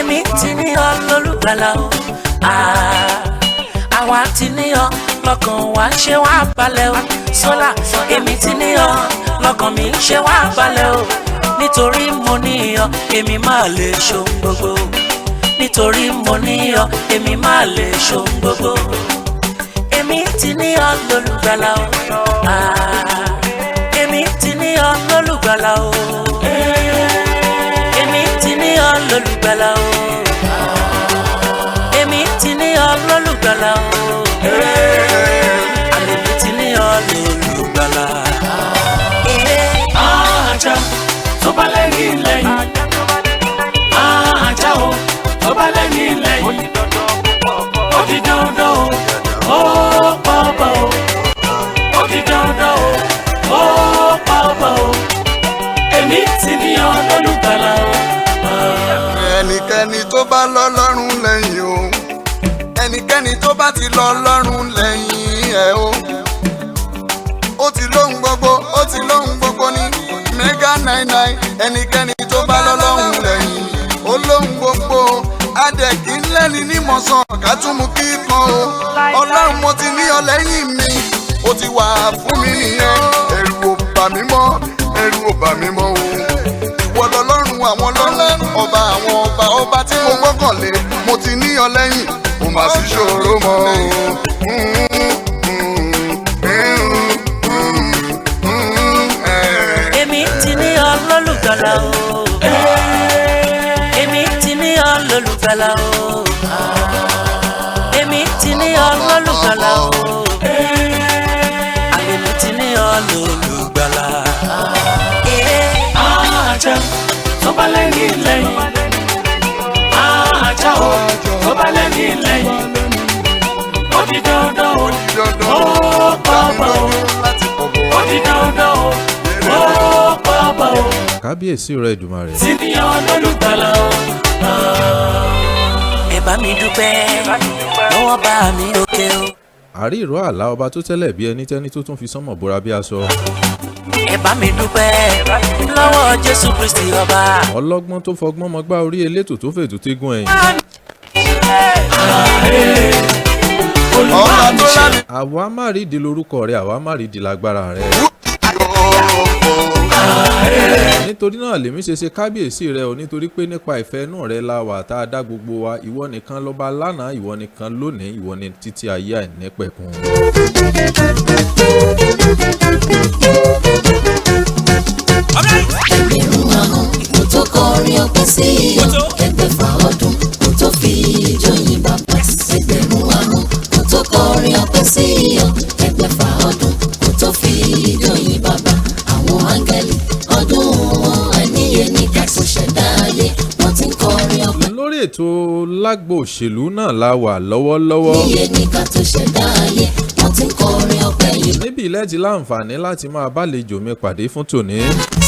Èmi ti ní ọ lólùgbàlà o. Àwa ti ní ọ lọ́kàn wa ń ṣe wá balẹ̀ o. Sọ́là, èmi ti ní ọ lọ́kàn mi ń ṣe wá balẹ̀ o. Nítorí mo ní ọ, èmi máa lè ṣohun gbogbo. Nítorí mo ní ọ, èmi máa lè ṣohun gbogbo. Èmi ti ní ọ lólùgbàlà o. Èmi ti ní ọ lólùgbàlà o. Èmi ti ní ọ lólùgbàlà o. Èmi ti ní ọ lólùgbàlà o. Àlèmi ti ní ọ lólùgbàlà. Ajá tó bá lẹ́yìn lẹ́yìn. Ajá o tó bá lẹ́yìn lẹ́yìn. Ó di dandan o, ó pọ̀pọ̀ o. Ó di dandan o, ó pọ̀pọ̀ o. Èmi ti ní ọ lólùgbàlà o. Ẹnikẹ́ni tó bá lọ́lọ́run lẹ́yìn o, ẹnikẹ́ni tó bá ti lọ́lọ́run lẹ́yìn ẹ̀ o, ó ti lóhun gbogbo, ó ti lóhun gbogbo ní Mega 99. Ẹnikẹ́ni tó bá lọ́lọ́run lẹ́yìn, ó lóhun gbogbo. Adẹ̀kí ńlẹ́ni nímọ̀sán ká tún mú kí kan o. Ọlọ́run, mo ti ní ọ lẹ́yìn mi, ó ti wà fún mi nìyẹn. Ẹ̀rù ò bà mí mọ́, ẹ̀rù ò bà mí mọ́ o. Ìwọ lọ́lọ́run àwọn lọ́lọ́run, ọba àwọn ọba, ọba tí mo gbọ́kànlé. Mo ti ní ọ lẹ́yìn, kò má sí ṣòro mọ́ o. Èmi ti ní ọ lólùgbàlà o. Èmi ti ní ọ lólùgbàlà o. Èmi ti ní ọ lólùgbàlà o. Àlèmi ti ní ọ lólùgbàlà. Ajá tó bá lẹ́yìn lẹ́yìn. Ajá o tó bá lẹ́yìn lẹ́yìn. Ó di dandan o, ó pọ̀pọ̀ o. Ó di dandan o, ó pọ̀pọ̀ o. Kábíyèsí rẹ, Èdùmàrè. Ti ní ọ lólùgbàlà o. Ẹ bá mi dúpẹ́ lọ́wọ́ bá mi òkè o. Àrí ìró àlá, ọba tó tẹ́lẹ̀ bí ẹni tẹ́ni, tó tún fi sánmọ̀ bóra bí aṣọ. Ẹ bá mi dúpẹ́ lọ́wọ́ Jésù Kristi ọba. Ọlọ́gbọ́n tó fọgbọ́n mọgbá orí, elétò tó fètò tégún ẹ̀yìn. Ọba tó lámì Àwa má rí ìdí lórúkọ rẹ, àwa má rí ìdí lágbára rẹ. Nítorí náà lèmi ṣe ṣe kábíyèsí rẹ o, nítorí pé nípa ìfẹ́ inú rẹ la wà tá a dá gbogbo wa. Ìwọ nìkan lọ́ba lánàá, ìwọ nìkan lónìí, ìwọ ni títí ayé àìnípẹ̀kun. 1,000 ahọ́n kò tó kọrin ọpẹ́ sí ọ, 600 ọdún kò tó fi ijó yìn bàbá. 1,000 ahọ́n kò tó kọrin ọpẹ́ sí ọ, 600 ọdún kò tó fi ijó yìn bàbá. Àwọn áńgẹ́lì, ọdún wọn àìníye ní ká tó ṣẹ̀dá ayé, wọ́n ti ń kọrin ọpẹ́. Lórí ètò Lágbo Òṣèlú náà la wà lọ́wọ́lọ́wọ́. Níye ní ká tó ṣẹ̀dá ayé, wọ́n ti ń kọrin ọpẹ́ yìí Níbi ilẹ̀ ti láǹfààní láti máa bálejò mi pàdé fún tòní.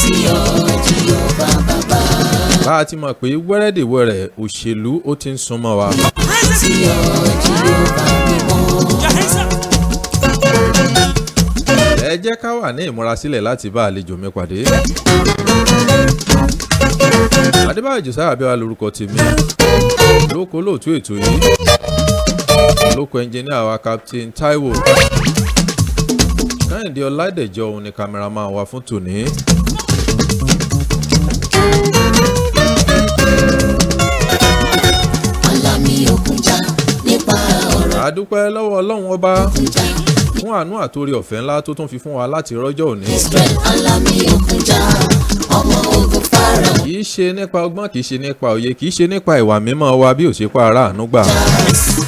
sí ọ, Jèhófà bàbá. Bá a ti mọ̀ pé wẹ́rẹ́dìwẹ́rẹ́ òṣèlú ó ti ń súnmọ́ wa. Sí ọ, Jèhófà mímọ́. Ẹ jẹ́ ká wà ní ìmúrasílẹ̀ láti bá àlejò mi pàdé. Adébáyọ̀ Josiah Abíọ́lá lórúkọ tèmi, lóko lóòtú ètò yìí, lóko ẹnjìníà wa Captain Taiwo Kẹ́hìndé Ọládẹ̀jọ, òun ni cameraman wa fún tòní. Alámì òkun já nípa ọ̀rọ̀ A dúpẹ́ lọ́wọ́ Ọlọ́run Ọba òkun já fún àánú àtòrí ọ̀fẹ́ ńlá tó tún fi fún wa láti rọ́jọ́ òní. Israel. Alámì òkun já, ọmọ ogun Fáráò Kì í ṣe nípa ọgbọ́n, kì í ṣe nípa òye, kì í ṣe nípa ìwà mímọ́ wa, bí ò ṣe pa ara àánú gbà.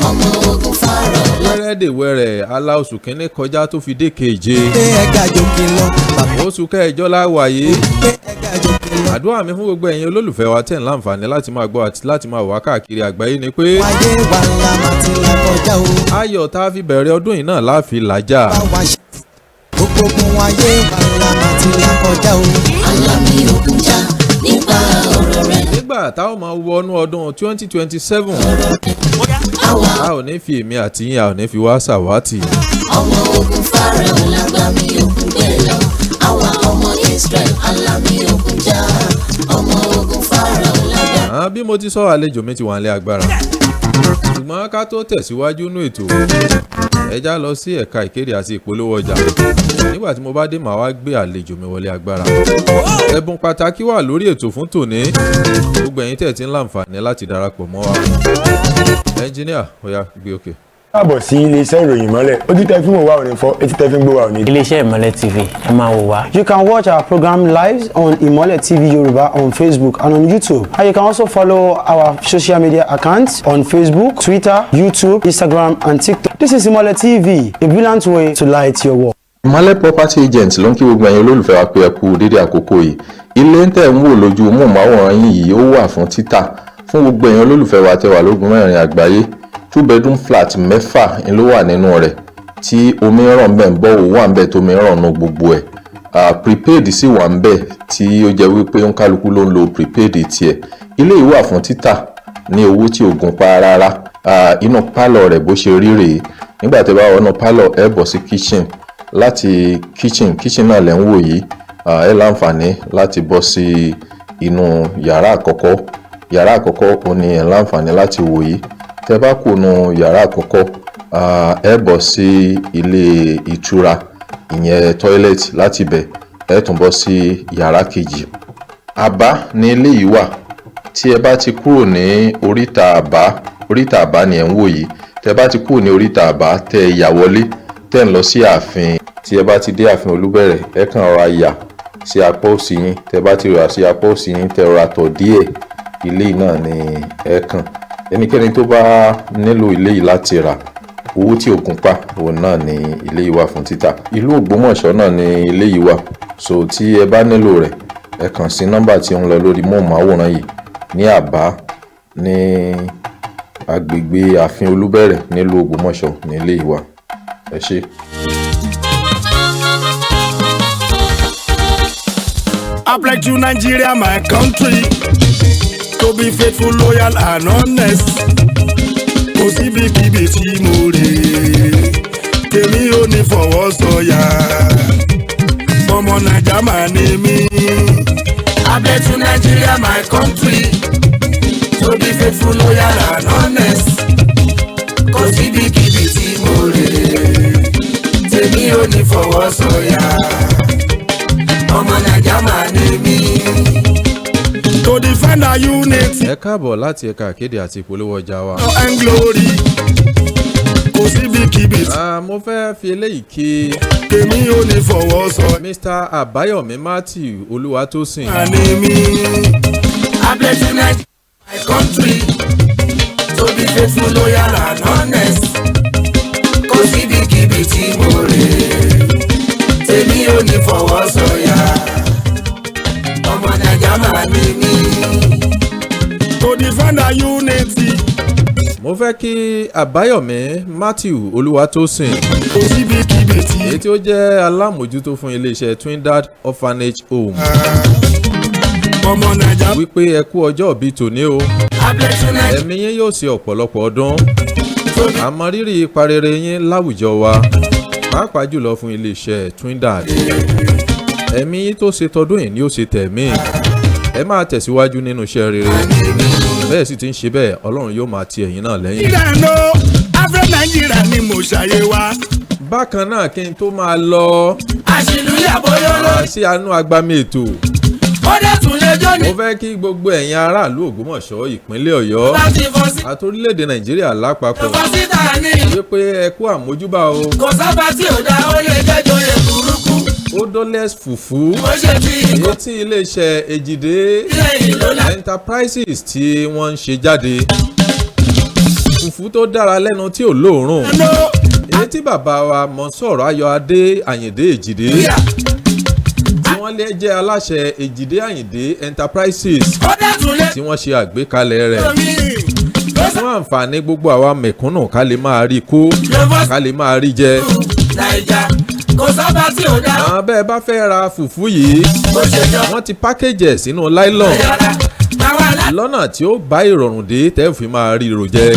Ọmọ ogun Fáráò Wẹ́rẹ́dẹ̀wẹ́rẹ́ ala, oṣù kínní kọjá tó fi dé keje. Pé ẹ̀ka jòkè lọ bàbá. Oṣù kẹjọ la wà yìí. Pé ẹ̀ka jòkè lọ. Àdúrà mi fún gbogbo ẹ̀yin olólùfẹ́ wa tẹ̀ ń láǹfààní láti máa gbọ́ àti láti máa wá káàkiri àgbáyé ni pé Ayé wa la máa ti là kọjá o. ayọ̀ tá a fi bẹ̀rẹ̀ ọdún yìí náà láàfin làjà. Bá wa ṣe gbogbo ogun ayé wa la máa ti là kọjá o. Alámì òkun já nípa ọ̀rọ̀ rẹ̀. Nígbà táwọn máa wọnú ọdún 2027, Àwa a ò ní fi èmi àti yín, a ò ní fi wá ṣàwátì. Ọmọ ogun Fáráò lágbàmì òkun gbé lọ. Àwa ọmọ Israel, alámì òkun já, ọmọ ogun Fáráò lágbàmì. À Bí mo ti sọ, àlejò mi ti wà nílé agbára, ṣùgbọ́n ká tó tẹ̀síwájú nú ètò, ẹ já lọ sí ẹ̀ka ìkéde àti ìpolówó ọjà. Nígbà tí mo bá dé, màá wá gbé àlejò mi wọlé agbára. Ẹ̀bùn pàtàkì wà lórí ètò fún tòní. Gbogbo ẹ̀yin tẹ̀ tí ń láǹfààní láti darapọ̀ mọ́ wa. Ẹnjíníà, ó yá, gbé òkè. Káàbọ̀ sí iléeṣẹ́ ìròyìn Ìmọ́lẹ̀. Ojú tẹ fi ń wò wá ò ní fọ́, etí tẹ fi ń gbọ́ wá ò ní. Iléeṣẹ́ Ìmọ́lẹ̀ TV, ẹ máa wò wá. You can watch our program live on Imole TV Yoruba on Facebook and on YouTube. And you can also follow our social media accounts on Facebook, Twitter, YouTube, Instagram, and TikTok. This is Imole TV, a brilliant way to light your world. Ìmọ́lẹ̀ Property Agent ló ń kí gbogbo ẹ̀yin olólùfẹ́ wa pé ẹ kú dédé àkókò yìí. Ilé ń tẹ̀ ń wò lójú móhùnmáwòrán yín yìí, ó wà fún títà fún gbogbo ẹ̀yin olólùfẹ́ wa tẹ́ wà lógun mẹ́rin àgbáyé. Two bedroom flat mẹ́fà ń ló wà nínú rẹ̀, tí omi ń ràn bẹ́ẹ̀ ń bọ́ òwò wà ń bẹ̀ tómi ń ràn nù gbogbo ẹ̀. Prepaid sì wà ń bẹ̀, tí ó jẹ́ wípé ń kálukú ló ń lo prepaid tiẹ̀. Ilé yìí wà fún títà ní owó tí ò gún pa rárá. Inú pálọ̀ rẹ̀ bó ṣe rí rèé. Nígbà tẹ́ bá wọnú pálọ̀, ẹ bọ̀ sí kitchen. Láti kitchen, kitchen náà lẹ́ ń wò yìí, ẹ láǹfààní láti bọ́ sí inú yàrá àkọ́kọ́. Yàrá àkọ́kọ́ ò ní ẹ láǹfààní láti wò yìí. Tẹ́ bá kù nu yàrá àkọ́kọ́, ẹ bọ̀ sí ilé ìtura, ìyẹn toilet. Láti bẹ̀, ẹ tún bọ́ sí yàrá kejì. Àbá ní ilé yìí wà. Tí ẹ bá ti kúrò ní oríta Àbá, oríta Àbá ni ẹ ń wò yìí. Tẹ́ bá ti kúrò ní oríta Àbá, tẹ́ ẹ yà wọlé, tẹ́ ń lọ sí ààfin, tí ẹ bá ti dé ààfin Olúbẹ̀rẹ̀, ẹ kàn rọra yà sí apá òsì yín. Tẹ́ bá ti rà sí apá òsì yín, tẹ́ rọra tọ̀ díẹ̀, ilé náà ni ẹ kàn. Ẹnikẹ́ni tó bá nílò ilé yìí láti rà, owó tí ògùn pa òun náà ni ilé yìí wà fún títà. Ìlú Ògbómọ̀ṣọ́ náà ni ilé yìí wà. So tí ẹ bá nílò rẹ̀, ẹ kàn sí nọ́mbà tí ó ń lọ lórí móhùnmáwòrán yìí ní Àbá, ní agbègbè ààfin Olúbẹ̀rẹ̀ nílùú Ògbómọ̀ṣọ́ ní ilé yìí wà. Ẹ ṣé. I pledge to Nigeria, my country, to be faithful, loyal and honest. Kò síbikíbi tí mo rè, tèmi ò ní fọwọ́ sọ̀yà. Ọmọ Naija máa ní mí. I pledge to Nigeria, my country, to be faithful, loyal and honest. Kò síbikíbi tí mo rè, tèmi ò ní fọwọ́ sọ̀yà. Ọmọ Naija máa ní mí. To defend our unity Ẹ káàbọ̀ láti ẹ̀ka ìkéde àti ìpolówó ọjà wa. and glory. Kò síbikíbi tí Mo fẹ́ fi eléyìí kí tèmi ò ní fọwọ́ sọ. Mr Àbáyọ̀mí Matthew Olúwatósìn. Àní mi. I pledge to Nigeria, my country, to be faithful, loyal and honest. Kò síbikíbi tí mo rè, tèmi ò ní fọwọ́ sọ̀yà. Ọmọ Naija máa ní mí. To defend our unity. Mo fẹ́ kí Àbáyọ̀mí Matthew Olúwatósìn, Kò síbikíbi tí èyí tí ó jẹ́ alámòjútó fún iléeṣẹ́ Twindad Orphanage Home, ọmọ Naija. wípé ẹ kú ọjọ́ ìbí tòní o. I pledge to Nigeria. Ẹ̀mí yín yóò ṣe ọ̀pọ̀lọpọ̀ ọdún. Àmọ́ rírì ipa rere yín láwùjọ wa, pàápàá jùlọ fún iléeṣẹ́ Twindad. Ẹ̀mí yín tó ṣe tọdún yìí ni ó ṣe tẹ̀mí. Ẹ máa tẹ̀síwájú nínú iṣẹ́ rere bẹ́ẹ̀ sì ti ń ṣe bẹ́ẹ̀. Ọlọ́run yóò máa ti ẹ̀yin náà lẹ́yìn. Ìlànà Afro Nàìjíríà ni mo ṣàyè wa. Bákan náà, kí n tó máa lọ Àṣìlú yàbọ̀ yọ́lọ́. sí anú agbami ètò, Ó dẹ̀ tún lè jó ní. mo fẹ́ kí gbogbo ẹ̀yin aráàlú Ògbómọ̀ṣọ́, ìpínlẹ̀ Ọ̀yọ́ Láti fọ́ sí. àti orílẹ̀-èdè Nàìjíríà lápapọ̀ Fọ́ síta ní. wípé ẹ kú àmójúbà o. Kò sábà tí ò dá, ó lè jẹ́jọ́ yẹ burúkú. Odorless fùfú, Ó ṣe ti èyí tí iléeṣẹ́ Ejide ilé ìlú la. Enterprises tí wọ́n ń ṣe jáde, fùfú tó dára lẹ́nu tí ò lóòórùn, èyí tí bàbá wa Mọ̀nsọ̀rọ̀ Ayọ̀adé Àyìndé Èjìdé, tí wọ́n lé jẹ́ aláṣẹ Èjìdé Àyìndé Enterprises, Ó dẹ̀ tún lè tí wọ́n ṣe àgbékalẹ̀ rẹ̀ mi. fún àǹfààní gbogbo àwa mẹ̀kúnnù, ká lè máa rí kó, ká lè máa rí jẹ. Naija, kò sábà tí ò dá. Àwọn bẹ́ẹ̀ bá fẹ́ ra fùfú yìí, Ó ṣe jọ. wọ́n ti pákéjì ẹ̀ sínú nylon Yàrá táwa lá. lọ́nà tí ó bá ìrọ̀rùn dé tẹ́ fi máa rí ro jẹ.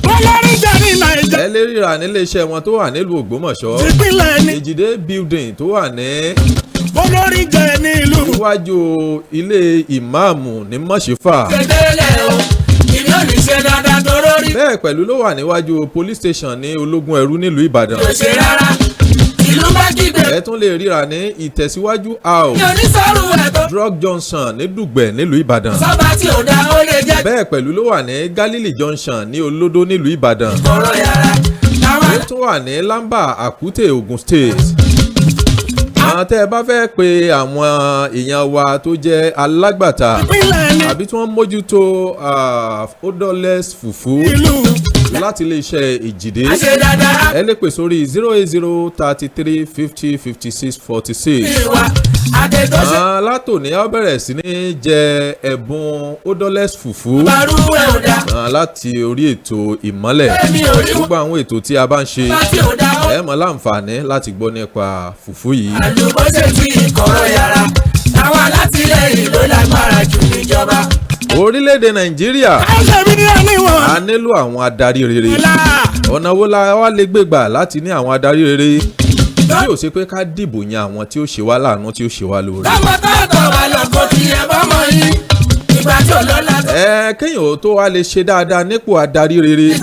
Wọ́n lórí jẹ́ ní Naija. Ẹ lè ríra nílé iṣẹ́ wọn tó wà nílùú Ògbómọ̀ṣọ́, Ìpínlẹ̀ ní. Èjìdé building tó wà ní Olórí jẹ ní ìlú. Níwájú ilé ìmáàmù ní Mọ̀ṣífà. Ṣèdélẹ̀ o, ìlú ò ní ṣe dáadáa tó lórí. Bẹ́ẹ̀ pẹ̀lú ló wà níwájú police station ní Ológun Ẹrú nílùú Ìbàdàn. Kò ṣe rárá, ìlú bá kígbe. Ẹ tún lè ríra ní Ìtẹ̀síwájú house. Mi ò ní sọ́rù ẹ̀ tó. Drug Junction ní Dùgbẹ̀ nílùú Ìbàdàn. Sọ́ba tí ò dá ó lè jẹ́. Bẹ́ẹ̀ pẹ̀lú ló wà ní Galilee Junction ní Olódó nílùú Ìbàdàn. Ọ̀rọ̀ yàrá. Ó tún wà ní Lamba Àkútè, Ogun State. Àwọn tẹ́ ẹ bá fẹ́ pe àwọn èèyàn wa tó jẹ́ alágbàtà àbí tí wọ́n mójútó odorless fùfú láti iléeṣẹ́ Ìjìdé, ẹ lè pè sórí 08033505646. Látòní a bẹ̀rẹ̀ sí ní jẹ ẹ̀bùn odorless fùfú láti orí ètò Ìmọ́lẹ̀. Gbogbo àwọn ètò tí a bá ń ṣe, ẹ mọ̀ láǹfààní láti gbọ́ nípa fùfú yìí. Àdúgbò ṣe ti ìkọ̀rọ̀ yàrá táwọn alátìlẹyìn ló lágbára jù níjọba. Orílẹ̀-èdè Nàìjíríà, a nílò àwọn adarí rere. Ọ̀nà wo la wá lè gbé gbà láti ní àwọn adarí rere tí ò ṣe pé ká dìbò yan àwọn tí ó ṣe wá láàánú, tí ó ṣe wá lóore? Tọmọ tọ́tọ̀ wà lọ́kọ̀ tí ẹ bọ́ mọ yín ìgbà tí ò lọ́la. Ẹ kéèyàn ó tó wá lè ṣe dáadáa nípò adarí rere, ẹ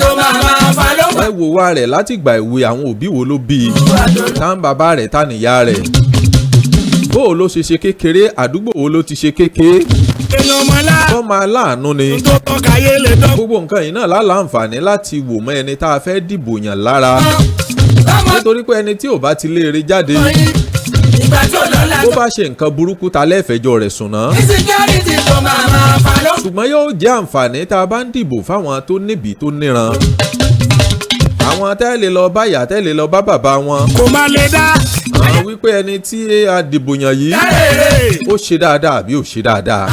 wò wá rẹ̀ láti ìgbà ìwé, àwọn òbí wo ló bí i, tá ń bàbá rẹ̀, tá níyá rẹ̀, bó o ló ṣe ṣe kékeré, àdúgbò wo ló ti ṣe kékeré, kọ́ máa láàánú ni. Gbogbo nǹkan yìí náà láǹfààní láti wò mọ́ ẹni tá a fẹ́ dìbò yàn lára, nítorí pé ẹni tí ò bá ti léere jáde, bó bá ṣe nǹkan burúkú, ta lẹ́fẹ̀ẹ́jọ́ rẹ̀ sùn náà. Ṣùgbọ́n yóò jẹ́ àǹfààní tá a bá ń dìbò fáwọn tó níbi tó níran, àwọn tẹ́lẹ̀ lọ bá ìyá, tẹ́lẹ̀ lọ bá bàbá wọn. Kò má lè dá. Àwọn wípé ẹni tí a dìbò yàn yìí, ó ṣe dáadáa àbí ò ṣe dáadáa.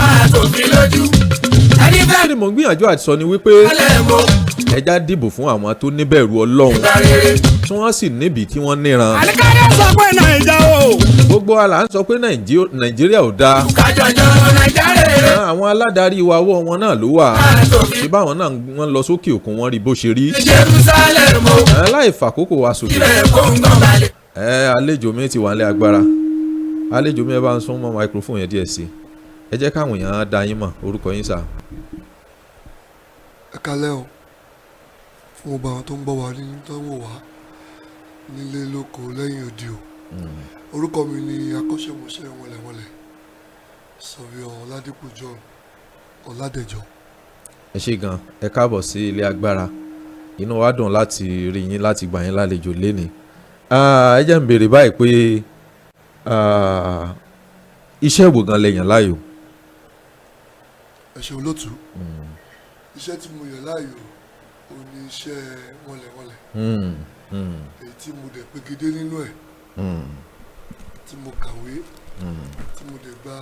Kí ni mò ń gbìyànjú àti sọ ni wípé ẹja dìbò fún àwọn tó níbẹ̀rù Ọlọ́run, tí wọ́n sì níbi tí wọ́n níran. Àlìkádé sọ pé Nàìjà o. Gbogbo wa là ń sọ pé Nàìjíríà ò dáa. Àwọn aládarí wa, ọwọ́ wọn náà ló wà. Ṣé báwọn náà wọ́n lọ sókè òkun, wọ́n rí bó ṣe rí. Láì fàkókò wa sòkè. Ẹ àlejò mi ti wà nílé agbára. Àlejò mi, ẹ bá ń sún mọ́ microphone yẹn díẹ̀ sí i. Ẹ jẹ́ káwọn èèyàn dá yín mọ̀, orúkọ yín sà. Ẹ kalẹ́ o fún gbogbo àwọn tó ń gbọ́ wa ní tó ń wò wá nílé lóko lẹ́yìn odi o. Orúkọ mi ni akọ́ṣẹ́mọṣẹ́ wọléwọlé Sọ̀bíọ̀ Ọládípò John Ọládẹ̀jọ. Ẹ ṣé gan, ẹ káàbọ̀ sí ilé agbára. Inú wa dùn láti rí yín, láti gbà yín lálejò lénìí. Ẹ jẹ́ n béèrè báyìí pé iṣẹ́ wo gan lẹ yàn láàyò? Ẹ ṣé olótú. Iṣẹ́ tí mo yàn láàyò ò ní iṣẹ́ wọléwọlé, èyí tí mo dẹ̀ pegedé nínú ẹ̀, tí mo kàwé, tí mo dẹ̀ gba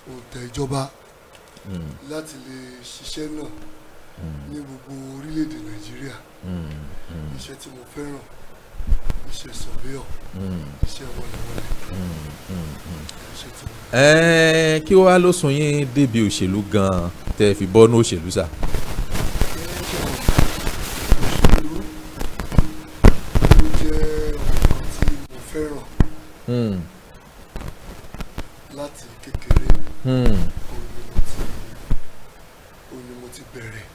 òǹtẹ̀ ìjọba láti lè ṣiṣẹ́ náà ní gbogbo orílẹ̀-èdè Nàìjíríà. Iṣẹ́ tí mo fẹ́ràn, iṣẹ́ sọ̀bíọ̀, iṣẹ́ wọléwọlé, iṣẹ́ tí mo. Kí wàá ló sún yín débi òṣèlú gan-an tẹ́ fi bọ́nú òṣèlú sà? Òṣèlú ó jẹ́ ọ̀kan tí mo fẹ́ràn láti kékeré. Òun ni mo ti bẹ̀rẹ̀.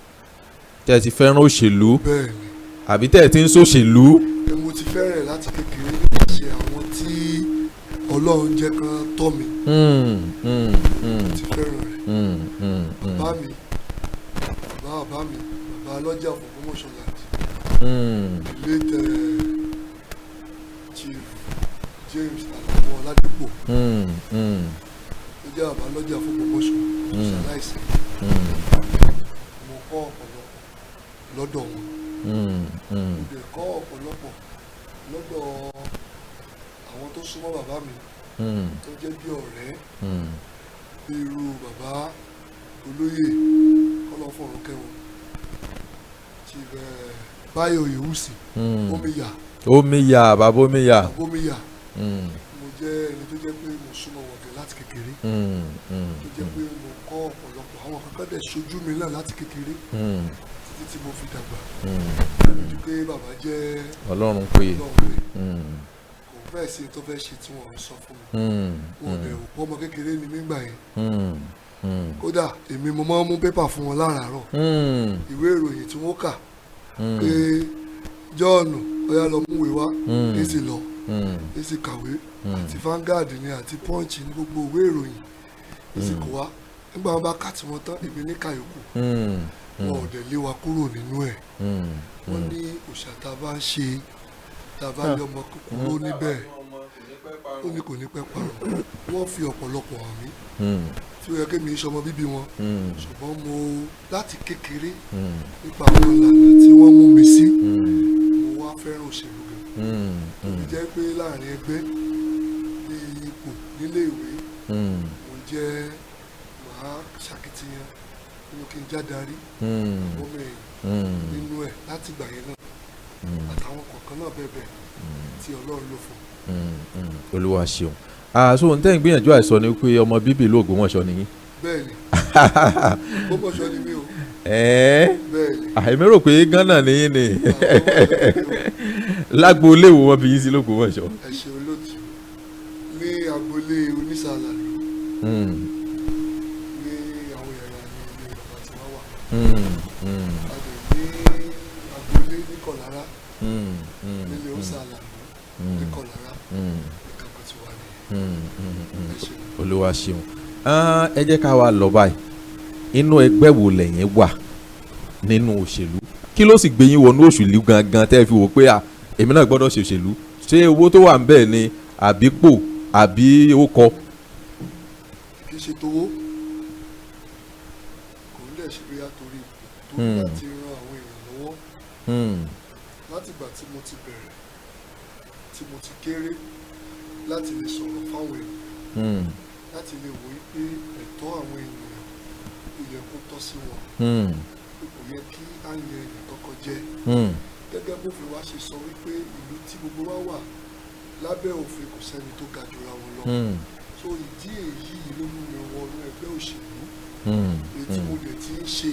Tẹ́ ẹ ti fẹ́ràn òṣèlú? Bẹ́ẹ̀ni. Àbí tẹ́ ẹ ti ń ṣòṣèlú? Mo ti fẹ́ràn láti kékeré nípasẹ̀ àwọn tí Ọlọ́run jẹ́ kán tọ́ mi. Mo ti fẹ́ràn rẹ̀. Bàbá mi, bàbá bàbá mi, bàbá alọ́jà fún Ògbómọ̀ṣọ́ land, late Chief James Alao Ọládípò, ó jẹ́ bàbá alọ́jà fún Ògbómọ̀ṣọ́, ṣaláìsí. Mo kọ́ ọ̀pọ̀lọpọ̀ lọ́dọ̀ wọn. Mo dẹ̀ kọ́ ọ̀pọ̀lọpọ̀ lọ́dọ̀ àwọn tó súnmọ́ bàbá mi, tó jẹ́ bí ọ̀rẹ́, bí irú bàbá olóyè kọ́lọ́fọ̀rún kẹwọn, Chief Báyọ̀ Oyèwùsì, Omiya. Omiya, bàbá Omiya. Bàbá Omiya. Mo jẹ́ ẹni tó jẹ́ pé mo súnmọ́ wọn gan láti kékeré, tó jẹ́ pé mo kọ́ ọ̀pọ̀lọpọ̀ àwọn kankan dẹ̀ ṣojú mi náà láti kékeré títí tí mo fi dàgbà. Lójú pé bàbá jẹ́ Ọlọ́run pé. Ọlọ́run pé. Kò Fẹ́ẹ̀ sí tó fẹ́ ṣe tí wọ́n ń sọ fún mi. Wọn ò dẹ̀ wò pé ọmọ kékeré ni mí gbà yẹn. Kódà èmi mo máa ń mú pépà fún wọn láràárọ̀, ìwé ìròyìn tí wọ́n kà pé John, ó yá, lọ mú ìwé wá. Ní sì lọ, ní sì kàwé, àti Vanguard ni àti Punch ní gbogbo ìwé ìròyìn, ní sì kó wá. Nígbà wọn bá kà tí wọ́n tán, èmi ní kàyókù. Wọn ò dẹ̀ lé wa kúrò nínú ẹ̀. Wọ́n ní òòṣà tá a bá ń ṣe, tá a bá lé ọmọ kúkúrú níbẹ̀, ó ní kò ní pẹ́ parun. Wọ́n fi ọ̀pọ̀lọpọ̀ hàn mí tí ó yẹ kí mi ṣe ọmọ bíbí wọn, ṣùgbọ́n mo láti kékeré, nípa àwọn ìlànà tí wọ́n mú mi sí, mo wá fẹ́ràn òṣèlú gan. Tó fi jẹ́ pé láàrin ẹgbẹ́, bí ipò nílé ìwé, mo jẹ́ màá ṣàkitiyan nínú kí n jádarí ọmọ ẹ̀yìn nínú ẹ̀ láti ìgbà yẹn náà, àtàwọn kọ̀ọ̀kan náà bẹ́ẹ̀ bẹ́ẹ̀ tí Ọlọ́run lò fún. Olúwa ṣeun. So n tẹ́ ń gbìyànjú àìsọ ni pé ọmọ bíbí ìlú Ògbómọ̀ṣọ́ nìyí? Bẹ́ẹ̀ni, Ògbómọ̀ṣọ́ ni mí o. Bẹ́ẹ̀ni. Èmi rò pé Ghana nìyí ni. Lágboolé wo wọ́n fi yín sí l'Ógbómọ̀ṣọ́? Ẹ ṣe, olóòtú. Ní agboolé onísàlà ní àwọn yàrá ní ilé bàbá tí wọ́n wà. A dẹ̀ ní agboolé ní Kọ̀lára, nílé onísàlà ní Kọ̀lára, ìkàkọ̀ tí wà nìyẹn. Ẹ ṣeun. Olúwa ṣeun. Ẹ jẹ́ ká wá lọ báyìí. Inú ẹgbẹ́ wo lẹ̀yin wà nínú òṣèlú? Kí ló sì gbé yín wọnú òṣèlú gangan tẹ́ ẹ fi wò pé à, èmi náà gbọ́dọ̀ ṣe òṣèlú? Ṣé owó tó wà ń bẹ̀ ni, àbí pò, àbí ó kọ? Kì í ṣe towó, kò ń dẹ̀ ṣe bóyá torí ipò tó láti ran àwọn èèyàn lọ́wọ́. Láti ìgbà tí mo ti bẹ̀rẹ̀, tí mo ti kéré, láti lè sọ̀rọ̀ fáwọn èèyàn, láti lè wò pé ẹ̀tọ́ àwọn ènìyàn ó yẹ kó tọ́ sí wọn, pé kò yẹ kí á yan ẹnì kankan jẹ. Gẹ́gẹ́ bófin wa ṣe sọ wípé ìlú tí gbogbo wa wà lábẹ́ òfin, kò sẹ́ni tó ga jura wọn lọ. So ìdí èyí ló mú mi wọnú ẹgbẹ́ òṣèlú, èyí tí mo dẹ̀ ti ń ṣe.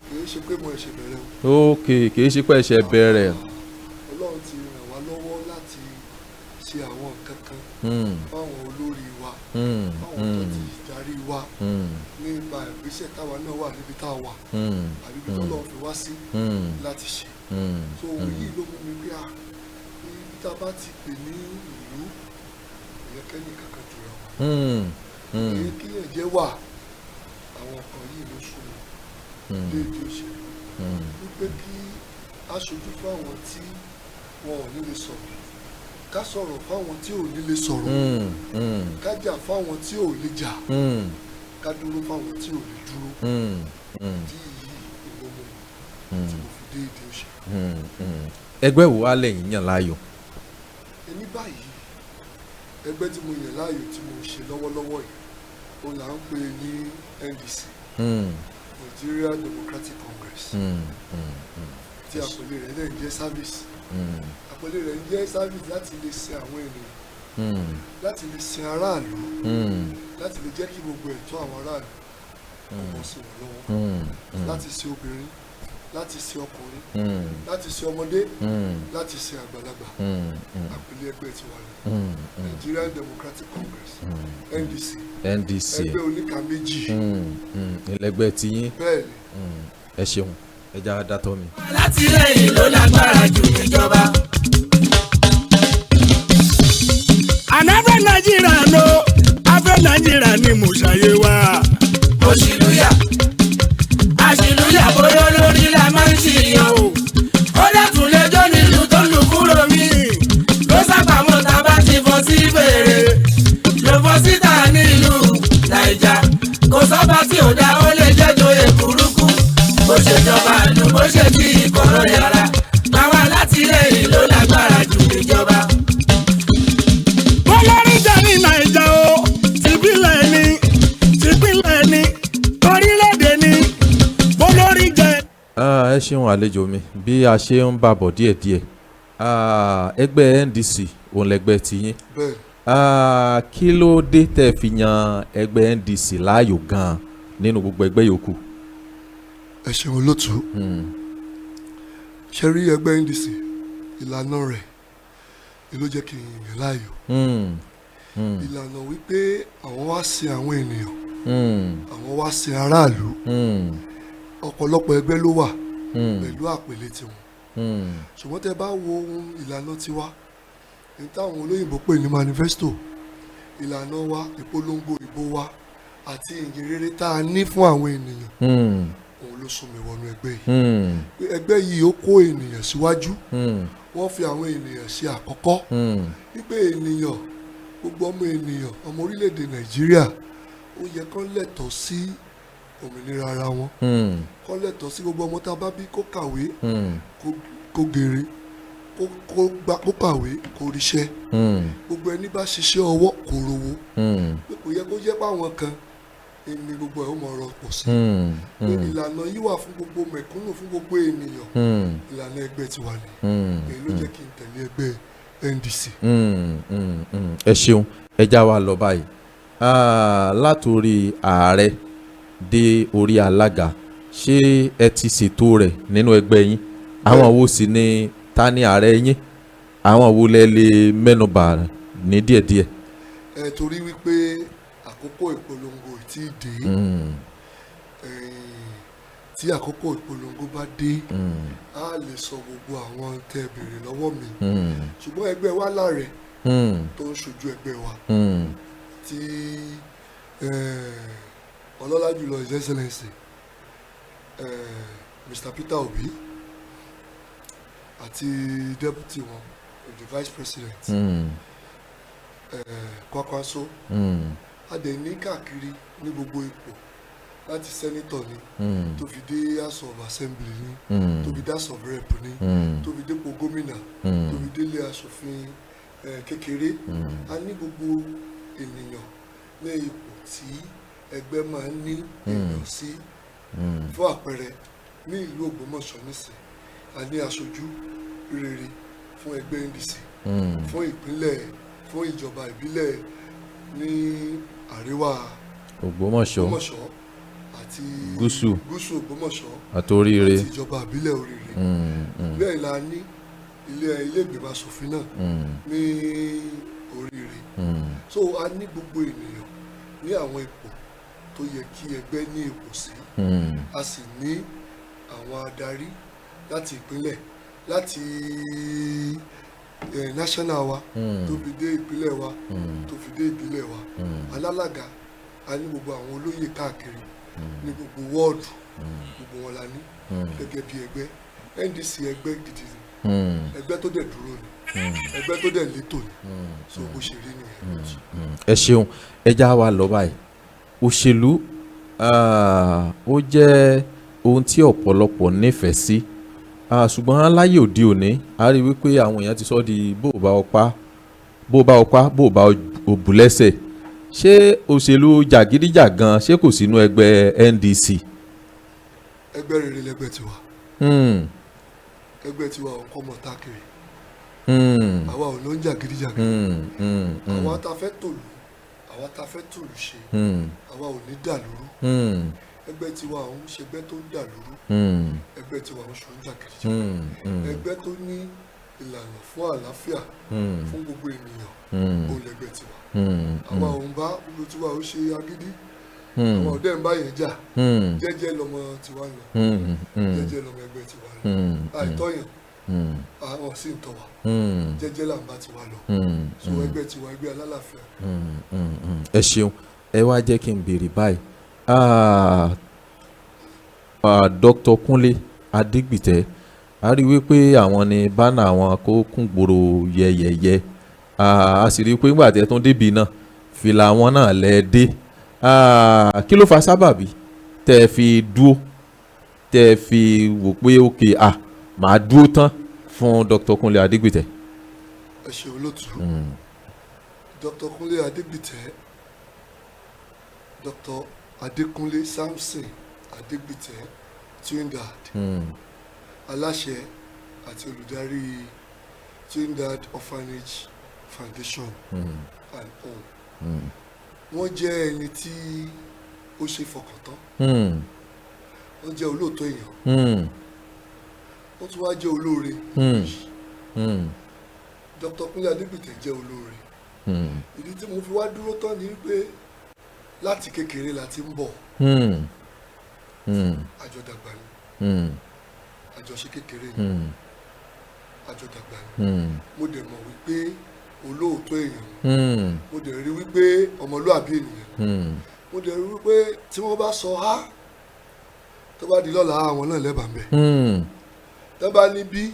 Kì í ṣe pé mo ṣẹ̀ṣẹ̀ bẹ̀rẹ̀ o. Ok, kì í ṣe pé ẹ̀ṣẹ̀ bẹ̀rẹ̀. Ọlọ́run ti ràn wá lọ́wọ́ láti ṣe àwọn nǹkan kan fáwọn olórí wa, fáwọn tó ti darí wa, nípa ìgbésẹ̀ táwa náà wà níbi tá a wà, àbí ibi tọ́lọ́run fi wá sí láti ṣe. So èyí ló mú mi pé à, ibi tá a bá ti pè ní ìlú, kò yẹ kẹ́ni kankan jùlọ wọn. Èyí kí ẹ̀jẹ̀ wà, àwọn kan yìí ló sún mi déédéé òṣèlú, wípé kí aṣojú fáwọn tí wọn ò ní lè sọ̀rọ̀, ká sọ̀rọ̀ fáwọn tí ò ní lè sọ̀rọ̀, ká jà fáwọn tí ò lè jà, ká dúró fáwọn tí ò lè dúró. Ìdí yìí ló mú mi tí mo fi déédéé òṣèlú. Ẹgbẹ́ wo wá lẹ́yìn yàn láàyò? Èmi báyìí, ẹgbẹ́ tí mo yàn láàyò tí mo ń ṣe lọ́wọ́lọ́wọ́ yìí, òun là ń pè ní NDC, Nigeria Democratic Congress, tí àpèlé rẹ̀ náà ń jẹ́ service. Àpèlé rẹ̀ ń jẹ́ service láti lè sin àwọn ènìyàn, láti lè sin aráàlú, láti lè jẹ́ kí gbogbo ẹ̀tọ́ àwọn aráàlú kó bọ́ sí wọn lọ́wọ́, láti sin obìnrin, láti sin ọkùnrin, láti sin ọmọdé, láti sin àgbàlagbà. Àpèlé ẹgbẹ́ tiwa ni Nigerian Democratic Congress, NDC. NDC. Ẹgbẹ́ oníka méjì. Ẹlẹgbẹ́ tiyín. Bẹ́ẹ̀ni. Ẹ ṣeun, ẹ já dátọ́ mi. Alátìlẹ́yìn ló lágbára jù níjọba. Ànáfẹ́ Nàìjíríà ló afẹ́ Nàìjíríà ni mo ṣàyè wa. Òṣìlúyà àṣìlúyà, bóyá lórí la máa ń ṣìyàn o. Ó dẹ̀tún lẹ́jọ́ nílùú tó lù kúrò mí. Ló sábàámọ̀ tá a bá ti fọ́ sí fèrè. Ló fọ́ síta nílùú Nàìjà. Kò sọ́ba tí ò dá, ó lè jẹ́jọ́ èkúrúkú. Bó ṣe jọba ìlú, bó ṣe bí ìkọ̀rọ̀ yàrá. Báwa látìlẹ́yìn ló lágbára jù níjọba. Bọ́lọ́rí jẹ́ ní Nàìjà o, tìbílẹ̀ ni, tìpínlẹ̀ ni, torílẹ̀-èdè ni, bọ́lọ́rí jẹ́. Ẹ ṣeun, àlejò mi. Bí a ṣe ń bàbọ̀ díẹ̀díẹ̀, ẹgbẹ́ NDC òun lẹgbẹ́ tiyín. Bẹ́ẹ̀ni. Kí ló dé tẹ́ fi yan ẹgbẹ́ NDC láàyò gan-an nínú gbogbo ẹgbẹ́ yòókù? Ẹ ṣeun, olótú. Ṣe rí ẹgbẹ́ NDC, ìlànà rẹ̀, Ló jẹ́ kí n yàn láàyò. Ìlànà wípé àwọn wá sin àwọn ènìyàn, àwọn wá sin aráàlú. Ọ̀pọ̀lọpọ̀ ẹgbẹ́ ló wà pẹ̀lú àpèlé tiwọn, ṣùgbọ́n tẹ́ bá wo ohun ìlànà tiwa ní táwọn olóyìnbó pè ní manifesto, ìlànà wa, ìpolongo ìbò wa àti ìyìn rere tá a ní fún àwọn ènìyàn, òun ló sún mi wọnú ẹgbẹ́ yìí. Pé ẹgbẹ́ yìí, ó kó ènìyàn síwájú, wọ́n fi àwọn ènìyàn ṣe àkọ́kọ́, wípé ènìyàn, gbogbo ọmọ ènìyàn, ọmọ orílẹ̀-èdè Nàìjíríà, ó yẹ kán lẹ́tọ̀ọ́ sí òmìnira ara wọn, kán lẹ́tọ̀ọ́ sí gbogbo ọmọ tá a bá bí kó kàwé, kó gèrè, kó gba, kó kàwé, kó ríṣẹ́, gbogbo ẹni bá ṣiṣẹ́ ọwọ́ kó rówó, pé kò yẹ kó jẹ́ pé àwọn kan ní gbogbo ẹ̀ ó mọ̀ ọ̀rọ̀ pọ̀ sí, pé ìlànà yìí wà fún gbogbo mẹ̀kúnnù, fún gbogbo ènìyàn. Ìlànà ẹgbẹ́ tiwa ni. Èyí ló jẹ́ kí n tẹ̀lé ẹgbẹ́ NDC. Ẹ ṣeun. Ẹ já wa lọ báyìí. Látòrí ààrẹ dé orí alága, ṣé ẹ ti ṣètò rẹ̀ nínú ẹgbẹ́ yín? Àwọn wo sì ni, ta ni ààrẹ yín? Àwọn wo lẹ lè mẹ́nubà ní díẹ̀díẹ̀? Ẹ torí wípé àkókò ìpolongo ò tí ì dé. Tí àkókò ìpolongo bá dé, á lè sọ gbogbo àwọn tẹ́ ẹ béèrè lọ́wọ́ mi. Ṣùgbọ́n ẹgbẹ́ wa láàrẹ tó ń ṣojú ẹgbẹ́ wa, tí ọlọ́lá jùlọ His Excellency Mr. Peter Obi àti deputy wọn, the vice president, Kwankwaso. A dẹ̀ ní káàkiri ní gbogbo ipò, láti senator ni, tó fi dé House of Assembly ni, tó fi dé House of Rep ni, tó fi dépò gómìnà, tó fi délé aṣòfin kékeré. A ní gbogbo ènìyàn ní ipò tí ẹgbẹ́ máa ń ní èèyàn sí. Fún àpẹẹrẹ, ní ìlú Ògbómọ̀ṣọ́ nísìn, a ní aṣojú rere fún ẹgbẹ́ NDC fún ìpínlẹ̀, fún ìjọba ìbílẹ̀ ní àríwá Ògbómọ̀ṣọ́, Ògbómọ̀ṣọ́ àti Gúúsù. Gúúsù Ògbómọ̀ṣọ́ àti Oríire. Àti ìjọba ìbílẹ̀ Oríire. Bẹ́ẹ̀ la ní ilé ìgbìmọ̀ asòfin náà ní Oríire. So a ní gbogbo ènìyàn ní àwọn ipò tó yẹ kí ẹgbẹ́ ní ipò sí. A sì ní àwọn adarí láti ìpínlẹ̀, láti national wa, tó fi dé ìpínlẹ̀ wa, tó fi dé ìbílẹ̀ wa. Alága, a ní gbogbo àwọn olóyè káàkiri ní gbogbo wọ́ọ̀dù, gbogbo wọn la ní. Gẹ́gẹ́ bí ẹgbẹ́ NDC, ẹgbẹ́ gidi ni, ẹgbẹ́ tó dẹ̀ dúró ni, ẹgbẹ́ tó dẹ̀ létò ni. So bó ṣe rí nìyẹn. Ẹ ṣeun. Ẹ já wa lọ báyìí. Òṣèlú, ó jẹ́ ohun tí ọ̀pọ̀lọpọ̀ nífẹ̀ẹ́ sí. Ṣùgbọ́n láyé òde òní, a rí wípé àwọn èèyàn ti sọ di bó bá ọpá, bó bá ọpá, bó bá òbú lẹ́sẹ̀. Ṣé òṣèlú jàgídíjàgan, ṣé kò sínú ẹgbẹ́ NDC? Ẹgbẹ́ rere lẹgbẹ́ tiwa. Ẹgbẹ́ tiwa ò ń kọ́ mọ̀ tákìrì. Àwa ò ló ń jàgídíjàgan. Àwa tá a fẹ́ tòlú, àwa tá a fẹ́ tòlú ṣe, àwa ò ní dàlúrú. Ẹgbẹ́ tiwa ò ń ṣẹgbẹ́ tó ń dàlúrú. Ẹgbẹ́ tiwa ò ń ṣe ń jàgídíjàgan. Ẹgbẹ́ tó ní ìlànà fún àlàáfíà fún gbogbo ènìyàn, òun lẹgbẹ́ tiwa. Àwa ò ń bá gbogbo tiwa ò ṣe agídí. Àwọn ọ̀dẹ́ ń bá yẹn jà. Jẹ́jẹ́ lọmọ tiwa ń lọ. Jẹ́jẹ́ lọmọ ẹgbẹ́ tiwa ń lọ. Àìtọ́yàn, àwọn sì ń tọ́ wa. Jẹ́jẹ́ là ń bá tiwa lọ. So ẹgbẹ́ tiwa, ẹgbẹ́ alálàáfíà. Ẹ ṣeun. Ẹ wá jẹ́ kí n béèrè báyìí. Dr. Kúnlé Adégbìtẹ́, a rí wípé àwọn ni banner àwọn kó kún gbòòrò yẹyẹyẹ. A sì rí i pé nígbà tí ẹ tún débi náà, fìlà àwọn náà lẹ dé. Kí ló fa sábàbí tẹ́ ẹ fi dúró, tẹ́ ẹ fi wò pé ok, màá dúró tán fún Dr. Kúnlé Adégbìtẹ́? Ẹ ṣe, olóòtú. Dr. Kúnlé Adégbìtẹ́, Dr. Adékúnlé Samson Adégbìtẹ́, Twin Dad, aláṣẹ àti olùdarí Twin Dad Orphanage Foundation and Home. Wọ́n jẹ́ ẹni tí ó ṣe fọkàn tán. Wọ́n jẹ́ olóòótọ́ èèyàn. Wọ́n tún wá jẹ́ olóore. Dr. Kúnlé Adégbìtẹ́ jẹ́ olóore. Ìdí tí mo fi wá dúró tán ni pé láti kékeré la ti ń bọ̀. Àjọdàgbà ni. Àjọṣe kékeré ni. Àjọdàgbà ni. Mo dẹ̀ mọ̀ wípé olóòótọ́ èèyàn ni. Mo dẹ̀ rí wípé ọmọlúàbí ènìyàn ni. Mo dẹ̀ rí wípé tí wọ́n bá sọ á, tó bá di lọ́la, àwọn náà lẹ́bàá ń bẹ̀. Tó bá ní bí